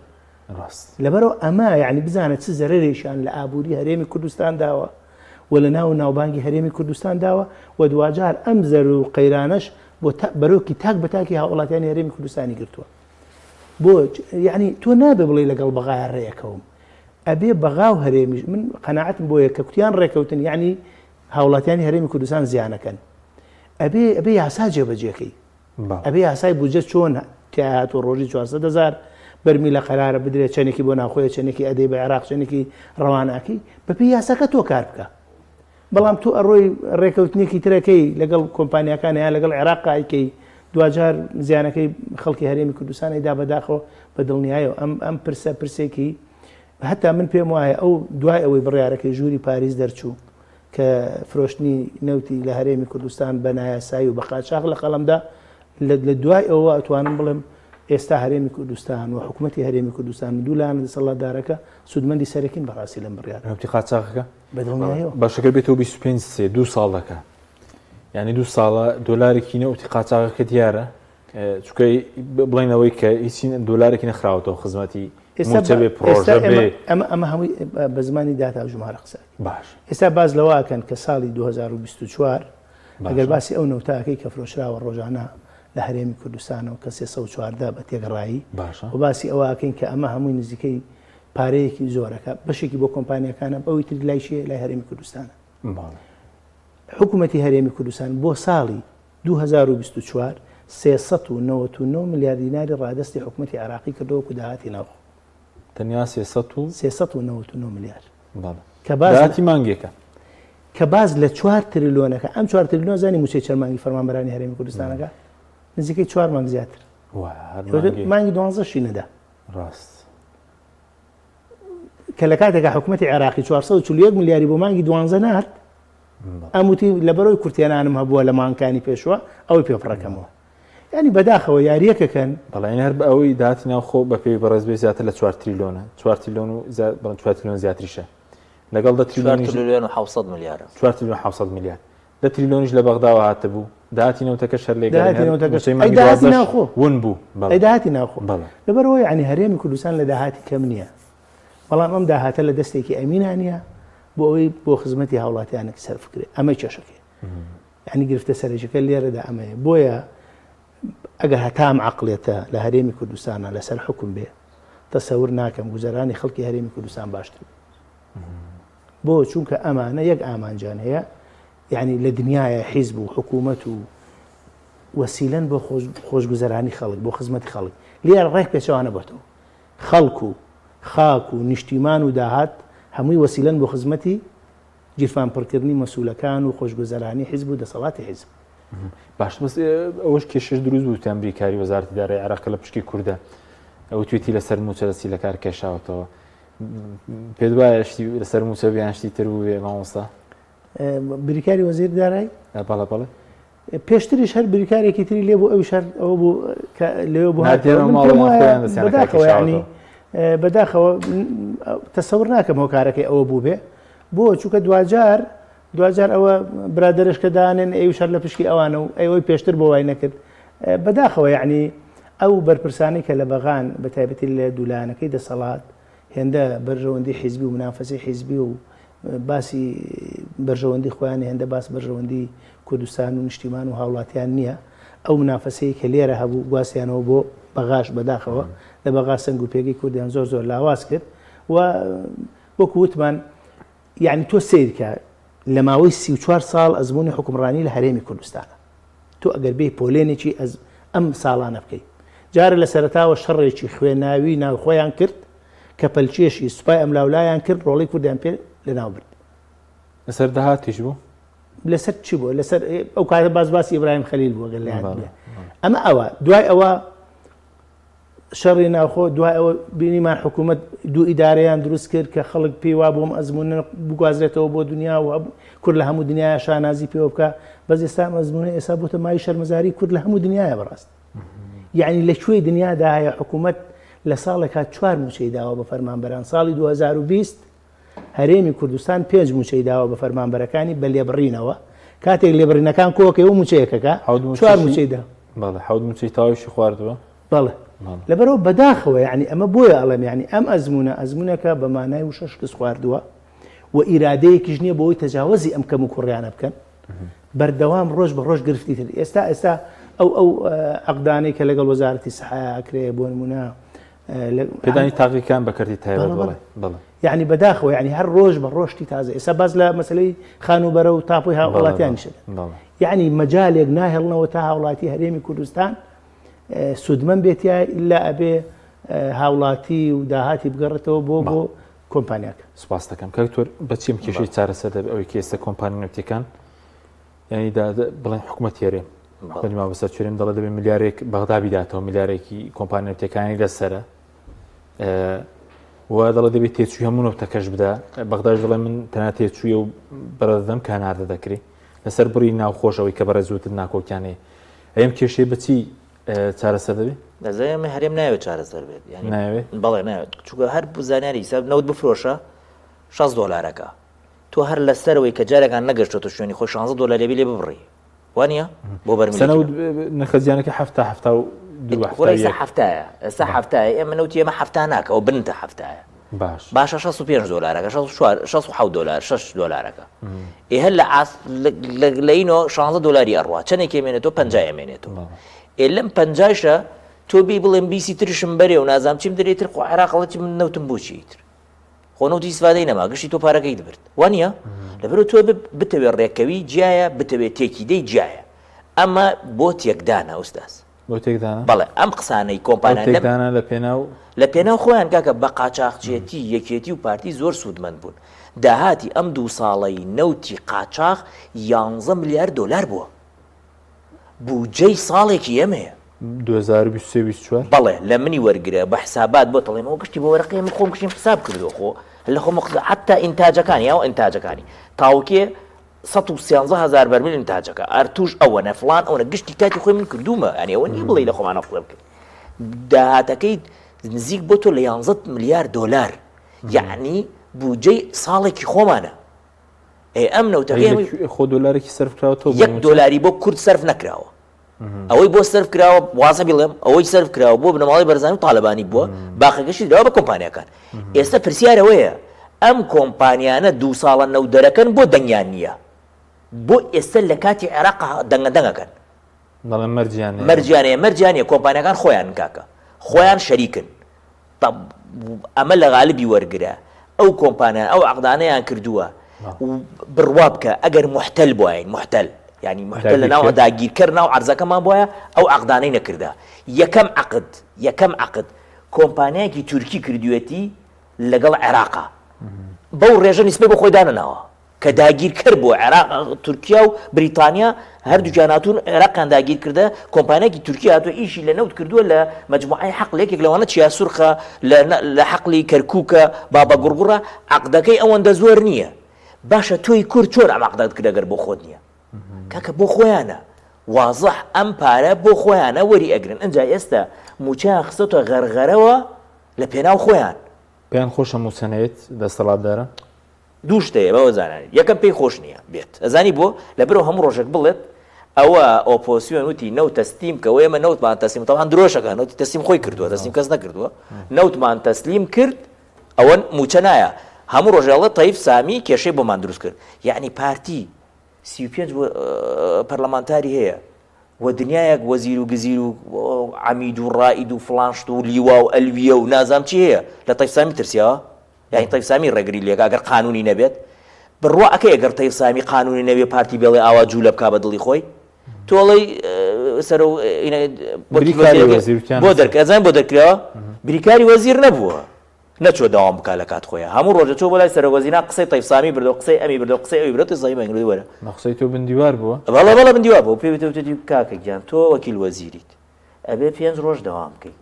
ڕاست لەبەرەوە ئەمە یعنی بزانە چ زەرەرێکیان لە ئابووری هەرێمی کوردستان داوە و لە ناو ناوبانگی هەرێمی کوردستان داوە و دواجار ئەم زەر و قەیرانەش بۆ بەرۆکی تاک بە تاکی هاوڵاتیانی هەرێمی کوردستانی گرتووە بۆ یعنی تۆ نابێ بڵێ لەگەڵ بەغایە ڕێەکەوم ئەبێ بەغا و هەرێمیش من قەناعەتم بۆیە کە کوتیان ڕێکەوتن یعنی هاوڵاتیانی هەرێمی کوردستان زیانەکەن ئەبێ ئەبێ یاسا جێبەجێکەی ئەبێ یاسای بودجە چۆن تیا هاتووە ڕۆژی 400 هزار بەرمیلە قەرارە بدرێت چەندێکی بۆ ناوخۆیە چەندێکی ئەدەی بە عێراق چەندێکی ڕەوانەکەی بەپێی یاساکە تۆ کار بکە بەڵام تۆ ئەڕۆی ڕێکەوتنێکی ترەکەی لەگەڵ کۆمپانیاکان یان لەگەڵ عێراق ئایکەی دواجار زیانەکەی خەڵکی هەرێمی کوردستانی دا بەداخەوە بە دڵنیایەوە ئەم ئەم پرسە پرسێکی هەتا من پێم وایە ئەو دوای ئەوەی بڕیارەکەی ژووری پاریس دەرچوو کە فرۆشتنی نەوتی لە هەرێمی کوردستان بە نایاسایی و بە قاچاخ لە قەڵەمدا، لە دوای ئەوە ئەتوانم بڵێم ئێستا هەرێمی کوردستان و حکومەتی هەرێمی کوردستان و دوو لایەنە دەسەڵاتدارەکە سوودمەندی سەرەکین بەڕاستی لەم بڕیارە. نەوتی قاچاخەکە؟ بە دڵنیایەوە. باشە گەر بێتەوە 25 سێ دوو ساڵ دەکا یعنی دوو ساڵە دۆلارێکی نەوتی قاچاغەکە دیارە چونکە بڵێن ئەوەی کە هیچی دۆلارێکی نەخراوەتەوە خزمەتی مووچە بێ پڕۆژە بێ ئەمە ئەمە هەمووی بە زمانی داتا و ژمارە قسە باش ئێستا باس لەوە ئەکەن کە ساڵی 2024 ئەگەر باسی ئەو نەوتاکەی کە فرۆشراوە ڕۆژانە لە هەرێمی کوردستانەوە کە 314 بە تێکڕایی باشە و باسی ئەوە ئەکەین کە ئەمە هەمووی نزیکەی پارەیەکی زۆرەکە بەشێکی بۆ کۆمپانیەکانە ئەوی تر لای شێ لای هەرێمی کوردستانە بەڵێ حکوومەتی هەرێمی کوردستان بۆ ساڵی 2024. 399 ملیار دیناری ڕادەستی حکومەتی عێراقی کردەوە وەکو داهاتی ناوخۆ. تەنیا سێ سەد و. 399 ملیار. بەڵێ. کە باس داهاتی مانگێکە. کە باس لە چوار تریلیۆنەکە، ئەم چوار تریلیۆن زانی مووچەی چەند مانگی فەرمانبەرانی هەرێمی کوردستانەکە؟ نزیکەی چوار مانگ زیاتر. وایە هەر مانگێک. مانگی دوانزەشی نەدا. ڕاست. کە لە کاتێکا حکومەتی عێراقی 441 ملیاری بۆ مانگی دوانزە نارد، ئەم وتی لەبەرەوەی کورتێنانم هەبووە لە مانگکانی پێشوە ئەوەی پێ پڕەکەمەوە. یانی بەداخەوە یاریەکەکەن. بەڵێ یانی هەر بە ئەوەی داهاتی ناوخۆ بە پێی بەڕێز بێ زیاتر لە چوار تریلۆنە، چوار تریلۆن و بەڵێ چوار تریلۆن زیاتریشە لەگەڵ دە تریلۆنیش چوار تریلۆن و 700 ملیارە. چوار تریلۆن 700 ملیار. دە تریلۆنیش لە بەغداوە هاتبوو، داهاتی نەوتەکەش هەر لێ گەڕێن، داهاتی هەر نەوتەکەش مووچەی ئەی مانگی داهاتی دوازدەش ناوخۆ ون بوو. ئەی بەڵێ داهاتی ناوخۆ. بەڵێ. لەبەرئەوە یانی هەرێمی کوردستان لە داهاتی کەم نییە، بەڵام ئەم داهاتە لە دەستێکی ئەمینا نییە بۆ ئەوەی بۆ خزمەتی هاوڵاتیانێک سەرف بکرێت. ئەمەی کێشەکەیە. یانی گرفتە سەرەکیەکە لێرەدا ئەمەیە. بۆیە ئەگەر هەتا ئەم عەقڵیەتە لە هەرێمی کوردستانا لەسەر حوکم بێ، تەسەور ناکەم گوزەرانی خەڵکی هەرێمی کوردستان باشتر بێ. بۆ؟ چونکە ئەمانە یەک ئامانجیان هەیە، یعنی لە دنیاە حیزب و حکوومەت و وەسیلەن بۆ خۆشگوزەرانی خەڵک، بۆ خزمەتی خەڵک. لێرە ڕێک پێچەوانە بۆتەوە. خەڵک و خاک و نیشتیمان و داهات هەمووی وەسیلەن بۆ خزمەتی گیرفان پڕکردنی مەسولەکان و خۆشگوزەرانی حیزب و دەسەڵاتی حیزب. باشە بەس ئەوەش کێشەش دروست بوو تیان بریکاری وەزارەتی دارایی عێراق کە لە پشکی کوردە ئەو توێتی لەسەر مووچە دەستی لەکار کێشاوەتەوە پێت وایە شتی لەسەر مووچە بیان شتی تر بوو بێ مامۆستا؟ بریکاری وەزیر دارایی؟ بەڵێ بەڵێ. پێشتریش هەر بریکارێکی تری لێ بوو ئەویش هەر ئەوە بوو کە لەوێ بوو هاتیانەوە هاتەوە. من پێم ماڵیان وایە خۆیان دەستیان لەکار بەداخەوە یعنی کێشاوەتەوە. بەداخەوە تەسەور ناکەم هۆکارەکەی ئەوە بوو بێ بۆ چونکە دواجار دواجار ئەوە برادەرش کە دانێن ئەویش هەر لە پشکی ئەوانە و ئەوەی پێشتر بۆ وای نەکرد بەداخەوە یعنی ئەو بەرپرسانەی کە لە بەغان بە تایبەتی لە دوولایەنەکەی دەسەڵات هێندە بەرژەوەندی حیزبی و منافەسەی حیزبی و باسی بەرژەوەندی خۆیان هێندە باس بەرژەوەندی کوردستان و نیشتیمان و هاوڵاتیان نییە ئەو منافەسەی کە لێرە هەبوو گواستیانەوە بۆ بەغاش بەداخەوە لە بەغا سەنگ و پێگەی کوردیان زۆر زۆر لاواز کرد و وەکو وتمان یعنی تۆ سەیرکە لە ماوەی 34 ساڵ ئەزمموی حکومڕانی لە هەرێمی کوردستانە تۆ ئەگەر بێی پۆلێنێکی ئەز ئەم ساڵانە بکەی جارە لە سەرەتاوە شەڕێکی خوێناوی ناوخۆیان کرد کە پەلکێشی سوپای ئەملاولایان کرد ڕۆڵەی کوردیان پێ لەناو برد. لەسەر داهاتیش بوو؟ لەسەر چی بوو؟ لەسەر ئەو کاتە باس باسی ئیبراهیم خەلیل بوو گەر لەیاد بێ. ئەمە ئەوە دوای ئەوە شەڕی ناوخۆ دوای ئەوە بینیمان حکوومەت دوو ئیدارەیان دروست کرد کە خەڵک پێی وا بووم ئەزموونە بگوازرێتەوە بۆ دنیا و کورد لە هەموو دنیاە شانازی پێوە بکە بەس ئێستا ئەم ئەزموونە ئێستا بۆتە مای شەرمەزاری کورد لە هەموو دنیاە بەڕاست یعنی لە کوێی دنیادا هەیە حکوومەت لە ساڵێکا چوار مووچەی داوە بە فەرمانبەران ساڵی 2020 هەرێمی کوردستان پێنج مووچەی داوە بە فەرمانبەرەکانی بە لێبڕینەوە کاتێک لێبڕینەکان کۆکەی و مووچەیەکەکە چوار مووچەی دا بەڵێ حەوت مووچەی تەواویشی خواردووە بەڵێ لەبەرەوە بەداخەوە یعنی ئەمە بۆیە ئەڵێم یعنی ئەم ئەزمونە ئەزمونەکە بە مانای وشە شکست خواردووە و ئیرادەیەکیش نییە بۆی تەجاوەزی ئەم کەم و کوڕیانە بکەن بەردەوام ڕۆژ بە ڕۆژ گرفتی تر ئێستا ئێستا ئەو ئەو عقدانەی کە لەگەڵ وەزارەتی سەحا ئەکرێ بۆ نمونە پێدانی تاقیکان بە کەرتی تایبەت بەڵێ بەڵێ یعنی بەداخەوە یعنی هەر ڕۆژ بە ڕۆشتی تازە ئێستا باس لە مەسلەی خانووبەرە و تاپۆی هاوڵاتیانیش یعنی مەجالێک ناهێڵنەوە تا هاوڵاتی هەرێمی کوردستان سوودمەند بێتیا ئللا ئەبێ هاوڵاتی و داهاتی بگەڕێتەوە بۆ بۆ کۆمپانیاکە. سوپاست دەکەم کاک دکتۆر بە چیم کێشەی چارەسەر دەبێت ئەوەی کە ئێستا کۆمپانیا نەوتیەکان یعنی بڵێن حکوومەت هەرێم حکومەتی مامۆستا چورێم دەڵێ دەبێت ملیارێک بەغدا بیداتەوە ملیارێکی کۆمپانیا نەوتیەکانی لەسەرە و دەڵێ دەبێت تێچووی هەموو نەوتەکەش بدا بەغداش دەڵێ من تەنها تێچوویە و بەرەدەم کە هەناردە دەکرێ لەسەر بڕی ناوخۆشەوەی کە بەڕێزوتت ناکۆکیانەیە ئەم کێشەی بەچی چارەسەر دەبێت؟ دەزانم من هەرێم ناوێت چارەسەر بێت یعنی ناوێت بەڵێ ناوێت چونکە هەر زانیاری حساب نەوت بفرۆشە 60 دۆلارەکە تۆ هەر لەسەرەوەی کە جارێکان نەگەشتۆتە شوێنی خۆی 16 دۆلاری بێ لێ ببڕی وانە بۆ بەرمیل سەنەوت نرخە زیانەکە هەفتا هەفتا و دوو هەفتا و ئێستا یەک. هەفتایە ئێستا هەفتایە ئێمە نەوتی ئێمە هەفتا ناکە ئەو بنتە هەفتایە باش باشە 65 دۆلارەکە 64 67 دۆلار 6 دۆلارەکە ئێ هەر لە ئاست لە ئینۆ 16 دۆلاری ئەڕوا چەندێک ئەمێنێتەوە 50 ئەمێنێتەوە ئێ لەم پەنجایشە تۆ بی بڵێم بیسی ترشم بەرێ و نازام چیم دەرێ تر خۆ عێراق ئەڵێ چی من نەوتم بۆ چی تر خۆ نەوتی ئیسفادەی نەما گشتی تۆ پارەکەیت برد وانە لەبەرو تۆ بتەوێ ڕێکەوی جیایە بتەوێ تێکی دەی جیایە. ئەمە بۆ تێکدانە ئوستاز. بۆ تێکدانە؟ بەڵێ ئەم قسانەی کۆمپانیا لەم تێکدانە لە پێناو لە پێناو خۆیان کاکە بە قاچاخچێتی یەکێتی و پارتی زۆر سوودمەند بوون. داهاتی ئەم دوو ساڵەی نەوتی قاچاخ یانزە ملیار دۆلار بووە. بوجەی ساڵێکی ئێمەیە. 2023 24؟ بەڵێ لە منی وەرگرە بە حسابات بۆت ئەڵێم ئەوە گشتی بۆ وەرەقەیە من خۆم گشتیم حساب کردووە خۆ لە خۆم حتا ئینتاجەکانی ئەو ئینتاجەکانی تاوکێ 113 هەزار بەرمیل ئینتاجەکە ئەرتوش ئەوەنە فڵان ئەوەنە گشتی کاتی خۆی من کردوومە یانی ئەوە نییە بڵێی لە خۆمانە قسە بکەین داهاتەکەی نزیک بۆ تۆ لە 11 ملیار دۆلار یعنی بودجەی ساڵێکی خۆمانە ئێ ئەم نەوتەکەی خۆ دۆلارێکی سەرف کراوە یەک دۆلاری بۆ کورد سەرف نەکراوە ئەوەی بۆ سەرف کراوە وازە بڵێم ئەوەی سەرف کراوە بۆ بنەماڵەی بەرزانی و تاالبانی بووە باقەکەشی دراوە بە کۆمپانیاکان ئێستا پرسیارەوەیە ئەم کۆمپانیانە دوو ساڵە نەوت دەرەکەن بۆ دەنگیان نییە بۆ ئێستا لە کاتی عێراق دەنگە دەنگەکەن دەڵێن مەرجیان مەرجیان هەیە مەرجیان نیە کۆمپانیاکان خۆیان کاکە خۆیان شەریکن ئەمە لە غالبی وەرگرە ئەو کۆمپانیا ئەو عقدانەیان کردووە بڕوا بکە ئەگەر محتەل بواین محتەل ینی محتەل لە ناو داگیرکەر ناو عرزەکەمان بواە ئەو عقدانەی نەکردا یەکەم عقد یەکەم عقد کۆمپانیایەکی تورکی کردوێتی لەگەڵ عێراقا بەو ڕێژە نیسبەی بۆ خۆی دانەناوە کە داگیرکەر بووە عێراق تورکیا و بریتانیا هەردووکیان هاتوون عێراقیان داگیر کردە کۆمپانیایەکی تورکی هاتووە ئیشی لە نەوت کردووە لە مەجموعەی حەقل یەکێک لەوانە چیا سورخە لە حەقلی کەرکووکە بابە گوڕگوڕە عەقدەکەی ئەوەندە زۆر نییە باشە تۆی کورد چۆن ئەم عەقدەت کرد ئەگەر بۆ خۆت نییە کاکە بۆ خۆیانە وازح ئەم پارە بۆ خۆیانە وەری ئەگرن ئەجا ئێستا موچەیان خستۆتە غەرغەرەوە لە پێناو خۆیان. پێیان خۆشە موچە نەیەت دەستەڵاتداران؟ دوو شت هەیە بەوە زانانی یەکەم پێی خۆش نییە بێت ئەزانی بۆ لەبەرئەوە هەموو ڕۆژێک بڵێت ئەوە ئۆپۆسیۆن وتی نەوت تەسلیم کە ئێمە نەوتمان تەسلیم تەوان درۆشەکە نەوتی تەسلیم خۆی کردووە تەسلیم کەس نەکردووە نەوتمان تەسلیم کرد ئەوە موچە نایە هەموو ڕۆژێڵە تەیف سامی کێشەی بۆمان دروست کرد یعنی پارتی 35 پەرلەمانتاری هەیە و دنیایەک وەزیر و گزیر و عەمید و ڕائید و فڵان شت و لیوا و ئەلویە و نازام چی هەیە لە تەیف سامی ترسیاوە یانی تەیف سامی ڕێگری لێکا گەر قانونی نەبێت بڕوا ئەکەی گەر تەیف سامی قانونی نەبێ پارتی بێڵێ ئاوا جوولە بکا بە دڵی خۆی تۆ ئەڵێی سەرۆ بۆ دەرکرا ئەزانی بۆ دەرکراوە بریکاری وەزیر نەبووە نەچووە داوام بکا لە کات خۆیان هەموو ڕۆژە چۆ بۆ لای سەرۆک وەزیران قسەی تەیف سامی بردەوە قسەی ئەمی بردەوە قسەی ئەوی بردەوە تەیف سامی بانگی وەرە بە قسەی تۆ بندیوار بووە؟ بەڵێ بەڵێ بندیوار بووە پێی وتە وتێتی کاکە گیان تۆ وەکیل وەزیریت ئەبێ پێنج ڕۆژ دەوام بکەی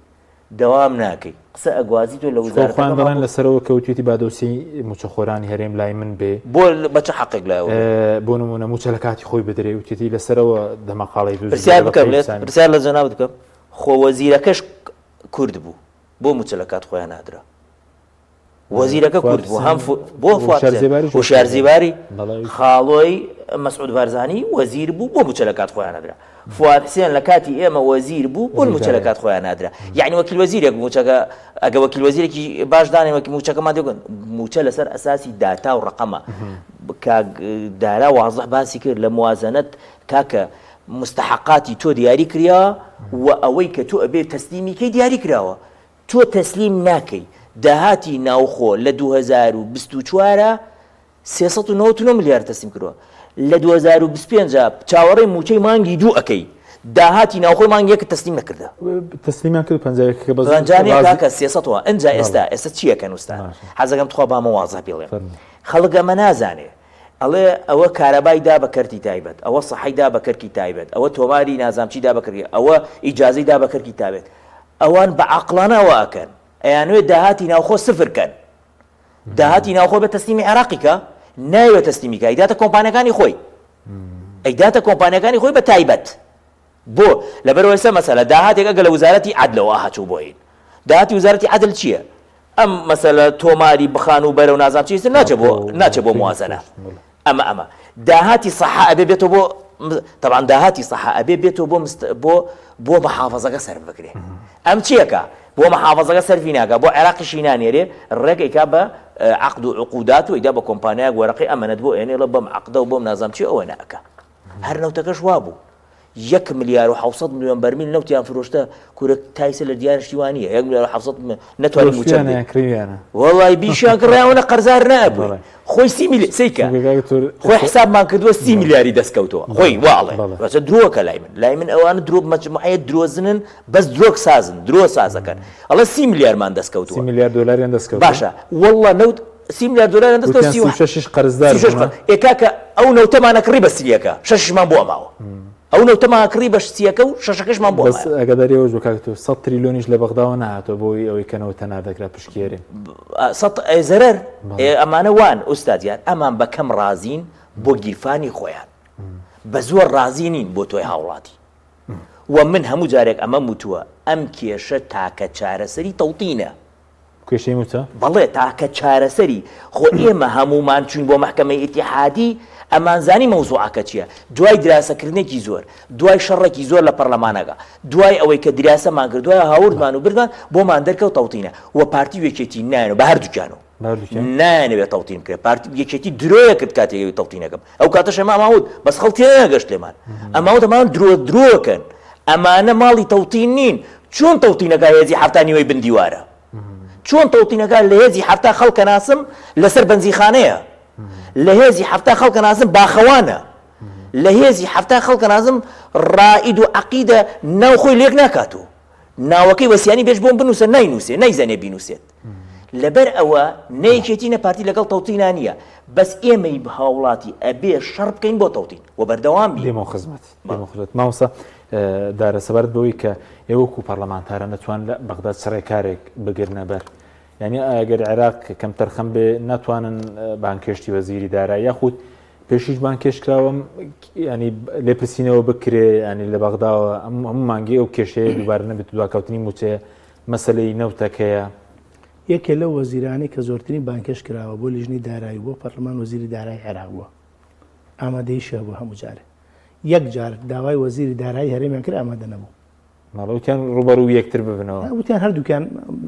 دەوام ناکەی قسە ئەگوازی تۆ لە خۆ خۆیان وزارەتەکە دەڵێن لەسەرەوە کەوتوێتی با دۆسیەی مووچەخۆرانی هەرێم لای من بێ بۆ بە چ حەقێک لای ئەوە بێ؟ بۆ نموونە مووچە لە کاتی خۆی بدرێ وتێتی لەسەرەوە دەمەقاڵەی دروست پرسیار بووە بە بکەم تەیف لێت سامی. پرسیار لە جەنابت بکەم خۆ وەزیرەکەش کورد بوو بۆ مووچە لە کات خۆیان نادرا؟ وەزیرەکە کورد بوو هەم بۆ هۆشیار زیباری خاڵۆی مەسعود بارزانی وەزیر بوو بۆ مووچە لە کات خۆیان نەدرا فواد حسێن لە کاتی ئێمە وەزیر بوو بۆ مووچە لە کات خۆیان نادرا یعنی وەکیل وەزیرێک مووچەکە ئەگە وەکیل وەزیرێکی باش دانێ وەکی مووچەکەمان دەگەن مووچە لەسەر ئەساسی داتا و ڕقەمە کاک دارا وازح باسی کرد لە موازنەت کاکە مستحقاتی تۆ دیاری کریا و ئەوەی کە تۆ ئەبێ تەسلیمی کەی دیاری کراوە تۆ تەسلیم ناکەی داهاتی ناوخۆ لە 2024 399 ملیار تەسلیم کردوە لە 2025 چاوەڕێی موچەی مانگی دوو ئەکەی داهاتی ناوخۆی مانگی یەکت تەسلیم نەکردە. تەسلیمیان کرد پەنجا یەکەکە بەس پەنجا نیە کاکە 300 وە ئنجا ئێستا ئێستا چی ئەکەن ئوستاد حەزەکەم تخوا بامە وازح بیڵێم خەڵک ئەمە نازانێ ئەڵێ ئەوە کارەبای دا بە کەرتی تایبەت ئەوە سەحەی دا بە کەرکی تایبەت ئەوە تۆماری نازام چی دا بە کەرکی ئەوە ئیجازەی دا بە کەرکی تابێت ئەوان بە عاقڵانە ئەوە ئەکەن ئەیانوێت داهاتی ناوخۆ سفر کەن داهاتی ناوخۆ بە تەسلیمی عێراقی کە نایەوێت تەسلیمی کە ئەیداتە کۆمپانیەکانی خۆی ئەیداتە کۆمپانیەکانی خۆی بە تایبەت بۆ لەبەرەوە ئێستا مەسەلە داهاتێک ئەگە لە وزارەتی عەدلەوە هاتوو بۆین داهاتی وزارەتی عەدل چییە ئەم مەسەلە تۆماری بخان و بەرە و نازانم چی ناچێ بۆ ناچێ بۆ موازنە ئەمە ئەمە داهاتی سەحە ئەبێ بێتەوە بۆ تەبعەن داهاتی سەحە ئەبێ بێتەوە بۆ بۆ بۆ محافەزەکە سەرف بکرێ ئەم چیەکە بۆ محافەزەکە سەرفی ناکا بۆ عێراقیشی نانێرێ ڕێک ئەیکا بە عقد و عقودات و ئەیدا بە کۆمپانیایەک وەرەقەی ئەمەنەت بۆ ئێنێڵە بەم عقدە و بۆم نازانم چی ئەوە ناکا هەر نەوتەکەش وابوو. یەک ملیار و 700 ملیۆن بەرمیل نەوتیان فرۆشتە کورە تایسە لە دیار شتی وانە یەک ملیار و 700 نەتوانانی موچە کڕیویانە وەڵی بیشیان کڕیاوە قەرزار نەبوو خۆی سی ملی سیکە خۆی حسابمان کردووە سی ملیاری دەستکەوتەوە خۆی واڵێ بەسە درۆکە لای من لای من ئەوانە درۆ مەجموعەیە درۆزنن بەس درۆک سازن درۆ سازەکەن ئەڵێ سی ملیارمان دەستکەوتووە سی ملیار دۆلاریان دەستکەوت باشە والله نەوت سی ملیار دۆلاریان دەستکەوت سی و شەشیش قەرزدار سی و شەش قەرز ئێ کاکە ئەو نەوتەمانە کڕی بە سییەکە شەشیشمان بۆ ماوە ئەو نەوتەمان کڕی بە سییەکە و شەشەکەشمان بۆ بەس ئەگەداری ئەوەش بوو کاک تۆ سەد تریلۆنیش لە بەغداوە نەهاتووە بۆی ئەوەی کە نەوت هەناردەکرا پشکی هەرێم. سەد ئێ زەرەر ئێ ئەمانە وان ئوستاد گیان ئەمان بە کەم ڕازین بۆ گیرفانی خۆیان بە زۆر ڕازی نین بۆ تۆی هاوڵاتی و من هەموو جارێک ئەمەم وتووە ئەم کێشە تاکە چارەسەری تەوتینە. کێشەی مووچە؟ بەڵێ تاکە چارەسەری، خۆ ئێمە هەموومان چووین بۆ مەحکەمەی ئیتیحادی ئەمانزانی مەوزوعەکە چییە، دوای دراسەکردنێکی زۆر، دوای شەڕێکی زۆر لە پەرلەمانەکە، دوای ئەوەی کە دراسەمان کرد، دوای هاوردمان و بردمان، بۆمان دەرکەوت تەوتینە و پارتی و یەکێتی نایەنەوە بە هەردووکیانەوە نایانەوێت تەوتین بکرێت، پارتی و یەکێتی درۆیە کرد کاتێک ئەوی تەوتینەکەم، ئەو کاتەش ئێمە ئەمان وت بەس خەڵک تێنەگەشت لێمان، ئەمان وت ئەمان درۆ درۆکەن، ئەمانە ماڵی تەوتین نین، چۆن تەوتینەکە هێزی حەفتا نیوەی بن دیوارە؟ چۆن تەوتینەکە لە هێزی حەفتا خەڵکە ناسم لەسەر بەنزیخانەیە؟ لە هێزی حەفتا خەڵکە ناسم باخەوانە؟ لە هێزی حەفتا خەڵکە نازم ڕائید و عەقیدە ناو خۆی لێک ناکات و ناوەکەی وەسیانی بێش بۆم بنووسە ناینووسێ نایزانێ بینووسێت. لەبەر ئەوە نە یەکێتی نە پارتی لەگەڵ تەوتینا نییە بەس ئێمەی هاوڵاتی ئەبێ شەڕ بکەین بۆ تەوتین و بەردەوام بین. دێمەوە خزمەت دێمەوە خزمەت مامۆستا دارە سەبارەت بەوەی کە ئێوە وەکو پەرلەمانتاران دەتوان لە بەغدا چ ڕێکارێک بگرنە بەر یعنی ئەگەر عێراق کەمتەرخەم بێ ناتوانن بانکێشتی وەزیری دارایی یاخود پێشیش بانکێش کراوم ینی لێپرسینەوە بکرێ ینی لە بەغداوە ئەم هەموو مانگی ئەو کێشەیە دووبارە نەبێت دواکەوتنی موچەیە مەسەلەی نەوتەکەیە. یەکێ لەو وەزیرانەی کە زۆرترین بانگهێشت کراوە بۆ لیژنەی دارایی و بۆ پەرلەمان وەزیری دارایی عێراق بووە. ئامادەییشی هەبووە هەموو جارێ. یەک جار داوای وەزیری دارایی هەرێمیان کرد ئامادە نەبوو. ماڵە وتیان ڕووبەڕوو یەکتر ببنەوە. وتیان هەردووکیان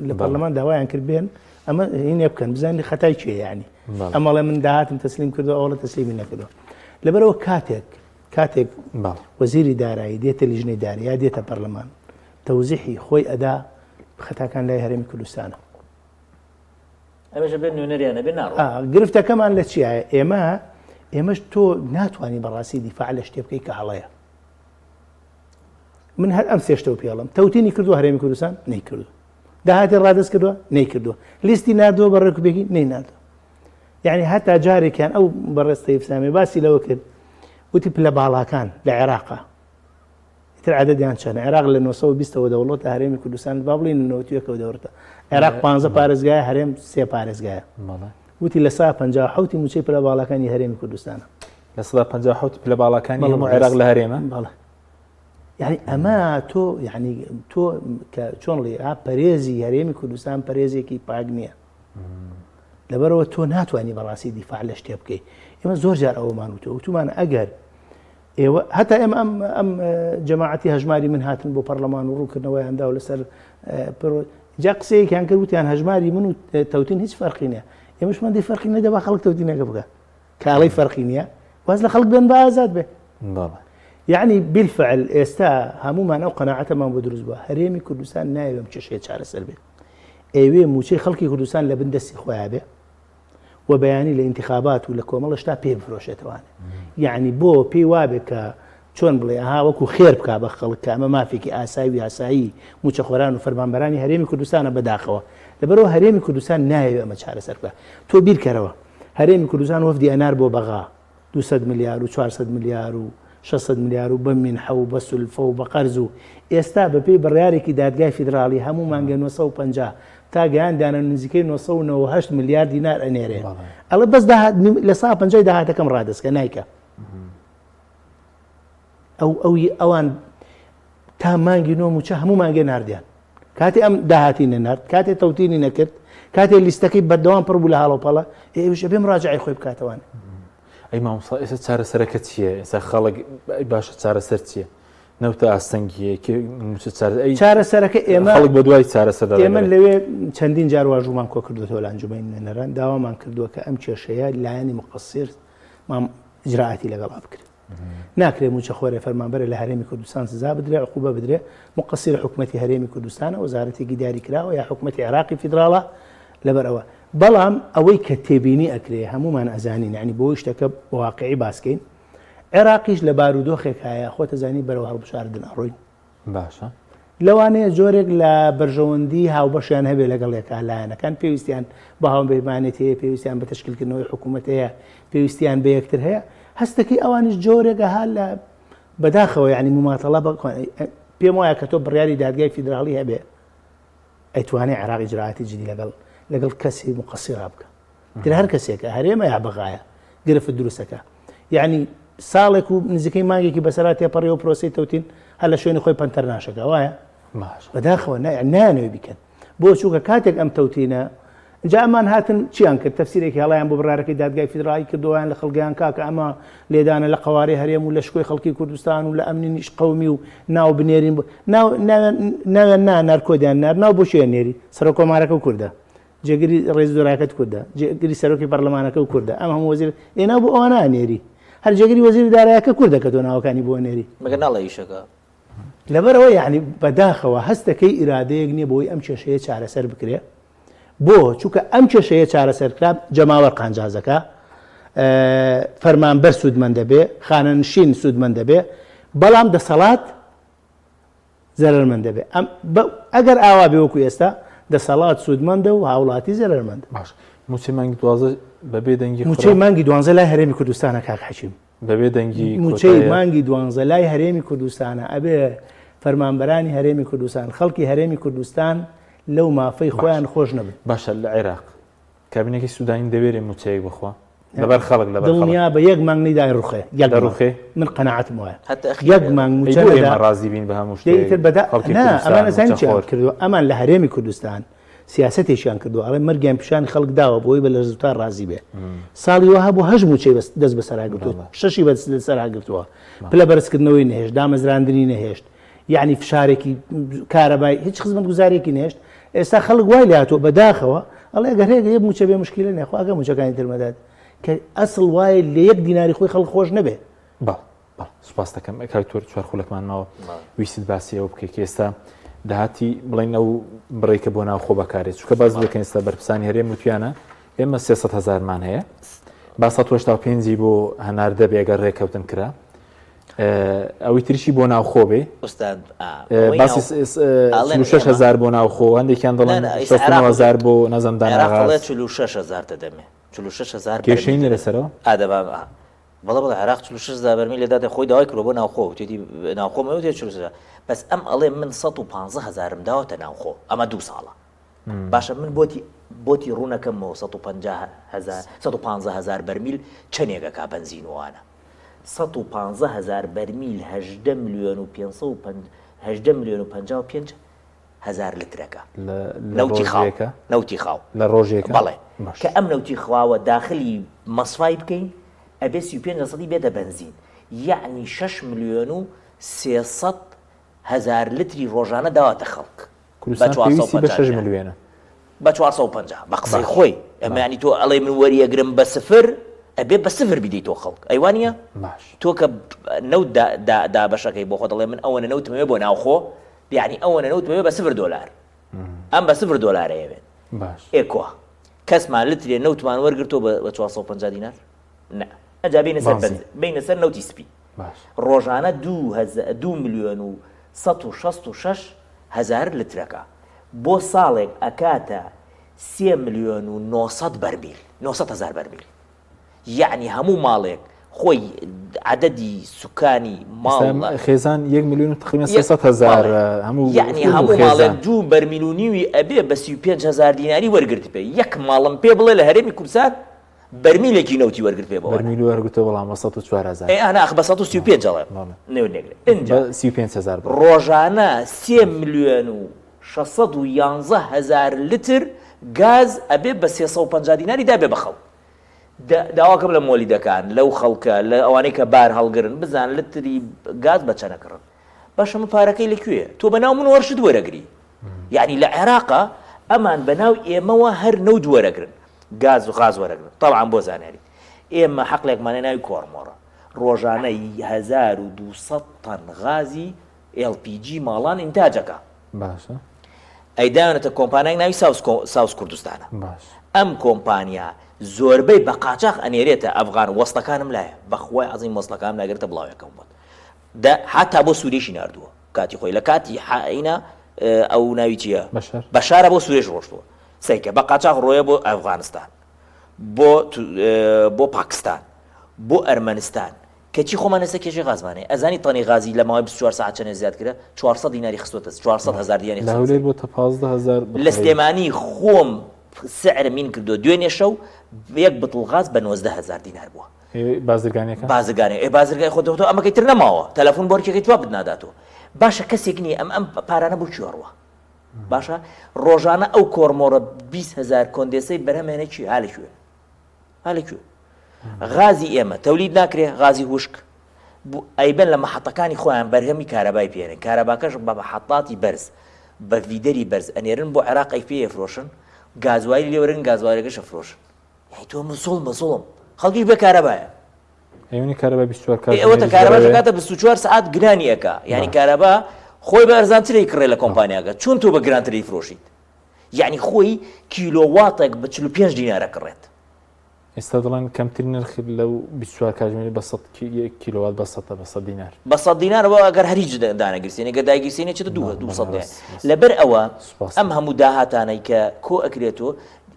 لە پەرلەمان داوایان کرد بێن ئەمە هینێ بکەن بزانین خەتای کێ یانی. ئەمەڵێ من داهاتم تەسلیم کردو ئەوڵە تەسلیمی نەکردووە. لەبەرەوە کاتێک کاتێک وەزیری دارایی دێتە لیژنەی دارایی یا دێتە پەرلەمان تەوزیحی خۆی ئەدا خەتاکان لای هەرێمی کوردستانە. ئەمەش ئەبێ نوێنەریان نەبێ ناڕۆن. گرفتەکەمان لە چیایە ئێمە ئێمەش تۆ ناتوانی بەڕاستی دیفاع لە شتێ بکەی کە هەڵەیە. من هەر ئەم سێشتەوە پێڵم تەوتینی کردو هەرێمی کوردستان نەیکردو داهاتی ڕادەست کردووە نەیکردووە لیستی نردووە بە ڕێکوپێکی نەی نردووە یعنی هەتا جارێکیان ئەو بەڕێز تەیف سامی باسی لەوە کرد وتی پلە باڵاکان لە عێراقا ئیتر عەدەدیان چەنە؟ عێراق لە 920 ەوە دەوڵەتە، هەرێمی کوردستان با بڵێین لە 91 ەوە دەوڵەتە. عێراق 15 پارێزگایە، هەرێم سێ پارێزگایە. وتی لە سا 57 مووچەی پلە باڵاکانی هەرێمی کوردستانە. لە سەدا 57 پلە باڵاکانی هەموو عێراق لە هەرێمە؟ بەڵێ. یعنی ئەمە تۆ یعنی تۆ کە چۆن ڵێ ئا پەرێزی هەرێمی کوردستان پەرێزێکی پاک نییە. لەبەرەوە تۆ ناتوانانی بەڕاستی دیفاع لە شتێ بکەیت ئێمە زۆر جار ئەوەمان وتووە وتومان ئەگەر ئێوە هەتا ئێمە ئەم ئەم جەماعەتی هەژماری من هاتن بۆ پەرلەمان و ڕوونکردنەوەیان دا و لەسەر جا قسەیەکیان کرد وتیان هەژماری من و تەوتین هیچ فەرقی نییە ئێمەشمان دی فەرقی نەدە با خەڵک تەوتینەکە بکە کاڵی فەرقی نییە واز لە خەڵک بێن بە ئازاد بێ یعنی بالفعل ئێستا هەمومان ئەو قەناعەتەمان بۆ دروست بووە هەرێمی کوردستان نایەوێم کێشەیە چارەسەر بێت ئەوێ موچەی خەڵکی کوردستان لە بن دەستی خۆیان بێ و بەیانی لە ئینتخابات و لە کۆمەڵە شتا پێ بفرۆشێتەوانێ یعنی بۆ پێی وابێ کە چۆن بڵێ ئەها وەکو خێر بک بە خەڵک کە ئەمە مافێکی ئاسایی و یاسایی موچەخۆران و فەرمانبەرانی هەرێمی کوردستانە بەداخەوە لەبەرەوە هەرێمی کوردستان نایەوێ ئەمە چارەسەر بکە تۆ بیرکەرەوە هەرێمی کوردستان وەفدی ئەنار بۆ بەغا 200 ملیار و 400 ملیار و 600 ملیار و بە مینحە و بە سولفە و بە قەرز و ئێستا بەپێی بڕیارێکی دادگای فیدراڵی هەموو مانگێ 950 تا گەیاندیانە نزیکەی 998 ملیار دینار ئەنێرێ ئەڵێ بەس داهات لە سا پەنجای داهاتەکەم ڕادەستکە نایکە ئەو ئەو ئەوان تا مانگی نۆ موچە هەموو مانگێ ناردیان کاتێ ئەم داهاتی نەنارد کاتێ تەوتینی نەکرد کاتێ لیستەکەی بەردەوام پڕ بوو لە هاڵۆپەڵە ئێوش ئەبێ مراجعی خۆی بکاتەوان ئەی مامۆستا ئێستا چارەسەرەکە چییە ئێستا خەڵک باشە چارەسەر چییە نەوتە ئاستەنگیە چارەسەرەکە ئێمە خەڵک بە دوای چارەسەر ئێمە لەوێ چەندین جار واژومان کۆ کردوەوە لە ئەنجومەنی نوێنەران داوامان کردووە کە ئەم کێشەیە لایەنی مقصر مام ئیجرائاتی لەگەڵا بکرێت. ناکرێ مووچەخۆرێ فەرمانبەرێ لە هەرێمی کوردستان سزا بدرێ، عقوبە بدرێ، موقەسیر حکومەتی هەرێمی کوردستانە، وەزارەتێکی دیاری کراوە یا حکومەتی عێراقی فیدراڵە، لەبەر ئەوە. بەڵام ئەوەی کە تێبینی ئەکرێ هەموومان ئەزانین یانی بۆی شتەکە بە واقعی باس کەین عێراقیش لە بارودۆخێک هایە خۆت ئەزانی بەرەو هەڵبژاردن ئەڕۆین. باشە. لەوانەیە جۆرێک لە بەرژەوەندی هاوبەشیان هەبێ لەگەڵ یەکا، لایەنەکان پێویستیان بە هاوپەیمانێتی هەیە، پێویستیان بە تەشکیلکردنەوەی حکوومەت هەیە، پێویستیان بە یەکتر هەیە، هەستەکەی ئەوانیش جۆرێک ئەها لە بەداخەوە یانی موماتەڵە بە پێم وایە کە تۆ بڕیاری دادگای فیدراڵی هەبێ ئەیتوانێ عێراق ئیجرائاتی جدی لەگەڵ لەگەڵ کەسی موقەسیرا بکا. تر هەر کەسێکە هەرێمە یا بەغایە گرفت دروستەکە یعنی ساڵێک و نزیکەی مانگێکی بەسەرا تێپەڕیەوە پرۆسی تەوتین هەر لە شوێنی خۆی پەنتەر ناشەکە وایە بەداخەوە نایانەوە بیکەن بۆ چووکە کاتێک ئەم تەوتینە جا ئەمان هاتن چیان کرد تەفسیرێکی هەڵیان بۆ بڕارەکەی دادگای فیدراڵی کردویان لە خەڵگەیان کاکە ئەمە لێدانە لە قەوارەی هەرێم و لە شکۆی خەڵکی کوردستان و لە ئەمنی نیش قومی و ناو بنێرین ناو ناویان نا نارکۆدیان نار ناو بۆ شوێن نێری سەرۆکۆمارەکە و کوردە جێگری ڕێز دۆراکەت کوردە، جێگری سەرۆکی پەرلەمانەکە و کوردە، ئەم هەموو وەزیر ئێ ناو بۆ ئەوانە ئەنێری؟ هەر جێگری وەزیری دارایەکە کوردە کە تۆ ناوەکانی بۆ ئەنێری. مەگەر ناڵێ ئیشەکە؟ لەبەرئەوە یەعنی بەداخەوە هەست دەکەی ئیرادەیەک نییە بۆی ئەم کێشەیە چارەسەر بکرێ. بۆ؟ چونکە ئەم کێشەیە چارەسەر کرا جەماوەر قانجازەکا، فەرمانبەر سوودمەند دەبێ، خانەنشین سوودمەند دەبێ، بەڵام دەسەڵات زەرەرمەند دەبێ ئەم ئەگەر ئاوا بێ وەکو ئێستا دەسەڵات سوودمەندە و هاوڵاتی زەرەرمەند. باش موچەی مانگی دوازە بەبێ دەنگی موچەی مانگی دوانزە لای هەرێمی کوردستانە کاک حەکیم. بەبێ دەنگی موچەی مانگی دوانزە لای هەرێمی کوردستانە ئەبێ فەرمانبەرانی هەرێمی کوردستان خەڵکی هەرێمی کوردستان لەو مافەی خۆیان خۆش نەبن. باشە لە عێراق کابینەکەی سودانی دەوێرێ موچەیەک بخوا لەبەر خەڵک لەبەر خەڵک. دڵنیا بە یەک مانگ نەیدا ڕوخێ یەک دەڕوخێ من قەناعەتم وایە حتى ئەخیر یەک مانگ ئەی موچە بۆ نەدا ئێمە ڕازی بین بە هەموو دەی شتێک ئیتر بەدا خەڵکی نا کوردستان ئەمان ئەزانی موچە چیان خۆر کردووە ئەمان لە هەرێمی کوردستان سیاسەتێکیان کردووە ئەڵێ مەرگیان پیشانی خەڵک داوە بۆی بە لەرزوتار ڕازی بێ ساڵی وەها بۆ هەشت موچەی بەس دەست بەسەرا گرتووە بەڵێ. شەشی بەس لەسەرا گرتووە پلە بەرزکردنەوەی نەهێشت دامەزراندنی نەهێشت یەعنی فشارێکی کارەبای هیچ خزمەتگوزاریەکی نەهێشت ئێستا خەڵک وای لێهاتووە بەداخەوە ئەڵێ ئەگەر هەیە یەک موچە بێ مشکیلە نیە خۆ ئەگەر موچەکانی تر مەدات کە ئەسڵ وایە لە یەک دیناری خۆی خەڵک خۆش نەبێ. بەڵێ بەڵێ سوپاس دەکەم کاک تۆر چوار خولەکمان ماوە ویستت باسی ئەوە بکەیت کە ئێستا داهاتی بڵێن ئەو بڕێک کە بۆ ناوخۆ بەکارێت چونکە باس دەکەین ئێستا بەرپرسانی هەرێم وتویانە ئێمە 300 هەزارمان هەیە با 185 بۆ هەناردە بێ گەر ڕێککەوتن کرا ئەوی تریشی بۆ ناوخۆ بێ ئوستاد باسی 46 هزار بۆ ناوخۆ هەندێکیان دەڵێن 69 هزار بۆ نەزم داناغاز 46 هزار دەدەمێ 46 هزار کێشەی نیە لەسەرەوە ئادەبا بەڵێ بەڵێ عێراق 46 هزار بەرمیل لێداتێ خۆی داوای کردووە بۆ ناوخۆ وتێتی ناوخۆ مەوتێ 46 هزار بەس ئەم ئەڵێ من 115 هزارم داوەتە ناوخۆ ئەمە دوو ساڵە باشە من بۆتی بۆتی ڕوونەکەمەوە 150 هزار 115 هزار بەرمیل چەنێک ئەکا بەنزین وانە 115 هەزار بەرمیل 18 ملیۆن و 18 ملیۆن و 55 هەزار لترەکە نەوتی خاو نەوتی خاو لە ڕۆژێک بەڵێ کە ئەم نەوتی خواوە داخلی مەسفای بکەین ئەبێ 35 لەسەدی بێتە بەنزین یەعنی 6 ملیۆن و 300 هەزار لتری ڕۆژانە داوەتە خەڵک کوردستان پێویستی بە 6 ملیۆنە. بە 450 بە قسەی خۆی ئەمە ینی تۆ ئەڵێ من وەریەگرم بە سفر ئەبێ بە سفر بیدەی تۆ خەڵک ئەی وانە باش تۆ کە نەوت دابەشەکەی بۆ خۆ دەڵێ من ئەوەنە نەوتمەوێ بۆ ناوخۆ یعنی ئەوەنە نەوتمەوێ بە سفر دۆلار ئەم بە سفر دۆلارەیەوێت باش ئێکۆ کەسمان لترێ نەوتمان وەرگرتۆ بە 450 دینار نا ئەجا بینە سەر بینە سەر نەوتی سپی ڕۆژانە 2 ملیۆن و 166 هەزار لترەکە بۆ ساڵێک ئەکاتە سێ ملیۆن و 900 بەرمیل 900 هەزار بەرمیل یەعنی هەموو ماڵێک خۆی عەدەدی سوکانی ماڵ خێزان یەک ملیۆن و تقریبا 300 هەزار هەموو یەعنی هەموو ماڵێک دوو بەرمیل و نیوی ئەبێ بە 35 هەزار دیناری وەرگرتبێ یەک ماڵم پێ بڵێ لە هەرێمی کوردستان بەرمیلێکی نەوتی وەرگرت پێ بەوە بەرمیل وەرگرتەوە بەڵام بە 104 هەزار ئێ ئەنا ئەخ بە 135 ئەڵێم نەوت نەگرێ ئینجا 35 هەزار ڕۆژانە سێ ملیۆن و 611 هەزار لتر گاز ئەبێ بە 350 دیناری دابێ بە خەڵک داواکەم لە مۆلیدەکان لەو خەڵکە لە ئەوانەی کە بار هەڵگرن بزان لتری گاز بە چەنە کڕن باشە من پارەکەی لە کوێیە تۆ بە ناو من وەرشت وەرەگری یعنی لە عێراقا ئەمان بە ناو ئێمەوە هەر نەوت وەرەگرن گاز و غاز وەرەگرن تەبعەن بۆ زانیاری ئێمە حەقلێکمانە ناوی کۆرمۆڕە. ڕۆژانە 1200 تەن غازی LPG ماڵان ئینتاج ئەکا. باشە. ئەی داوێنەتە کۆمپانیایەک ناوی ساوس ساوس کوردستانە. باش. ئەم کۆمپانیا زۆربەی بە قاچاخ ئەنێرێتە ئەفغان وەسڵەکانم لایە بەخوای عەزیم وەسڵەکانم لای گرتە بڵاویەکەم بۆت دە حتا بۆ سوریەشی ناردووە کاتی خۆی لە کاتی حائینا ئەو ناوی چییە بەشار بەشارە بۆ سوریەش ڕۆشتووە سەیکە بە قاچاخ ڕۆیە بۆ ئەفغانستان بۆ بۆ پاکستان بۆ ئەرمەنستان کەچی خۆمان ئێستا کێشەی غازمان هەیە ئەزانی تەنی غازی لە ماوەی 24 ساعت چەنێ زیاد کرا 400 دیناری خستۆتە 400 هەزار دیناری لە هەولێر بۆتە 15 هەزار لە سلێمانی خۆم سعر مین کردو دوێنێ شەو یەک بتڵ غاز بە 19 هەزار دینار بووە بازرگانەکە بازرگانی ئێ بازرگانی خۆ دەوتەوە ئەمەکەی تر نەماوە تەلەفۆن بۆرکێکی جوابت ناداتەوە باشە کەسێک نییە ئەم ئەم پارانە بۆ کوێ ڕوە باشە ڕۆژانە ئەو کۆرمۆرە 20 هزار کۆندێسەی بەرهەمێنە چی ها لەکوێ ها لەکوێ غازی ئێمە تەولید ناکرێ غازی وشک ئەیبەن لە مەحەتەکانی خۆیان بەرهەمی کارەبای پێێنن کارەباکەش بە مەحەتاتی بەرز بە ڤیدەری بەرز ئەنێرن بۆ عێراق ئەی پێ فرۆشن گازوایلی لێوەرن گازوارەکەش فرۆشن یعنی تۆ من زوڵمە زوڵم خەڵکیش بێ کارەبایە ئەیونی کارەبا 24 کات ئەوەتە کارەبا کاتە 24 سعات گرانی ئەکا یعنی کارەبا خۆی بە ئەرزانتری کڕێ لە کۆمپانیاکە چون تۆ بە گرانتری فرۆشیت یعنی خۆی کیلۆواتێک بە 45 دینارە کڕێت ئێستا دەڵێن کەمترین نرخ لەو 24 کاتژمێری بە 100 کیلۆوات بە سەتە بە 100 دینار. بە 100 دینار وە ئەگەر هەر هیچ دانەگرسێنێ گەر دایگیرسێنێ چێتە دوو 200 دینار. لەبەر ئەوە ئەم هەموو داهاتانەی کە کۆ ئەکرێتەوە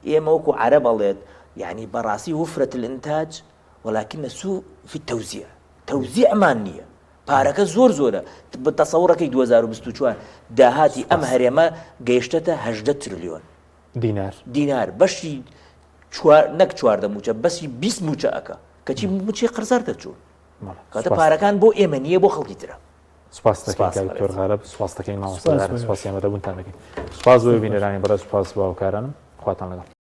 ئێمە وەکو عەرەب ئەڵێت یعنی بەڕاستی وفرة الانتاج ولكن سوء في التوزيع تەوزیعمان نییە پارەکە زۆر زۆرە تەسەوڕەکەی 2024 داهاتی ئەم هەرێمە گەیشتەتە 18 ترلیۆن دینار دینار بەشی چوار نەک 14 موچە بەسی 20 موچە ئەکا کەچی موچەی قەرزار دەرچوون کاتە پارەکان بۆ ئێمە نییە بۆ خەڵکی ترە. سپاس دەکەین کاک دکتۆر غالب سپاس دەکەین مامۆستا سپاسی ئامادەبوونتان دەکەین سپاس بۆ بینەرانی بەڕێز سپاس بۆ هاوکارانم خواتان لەگەڵ.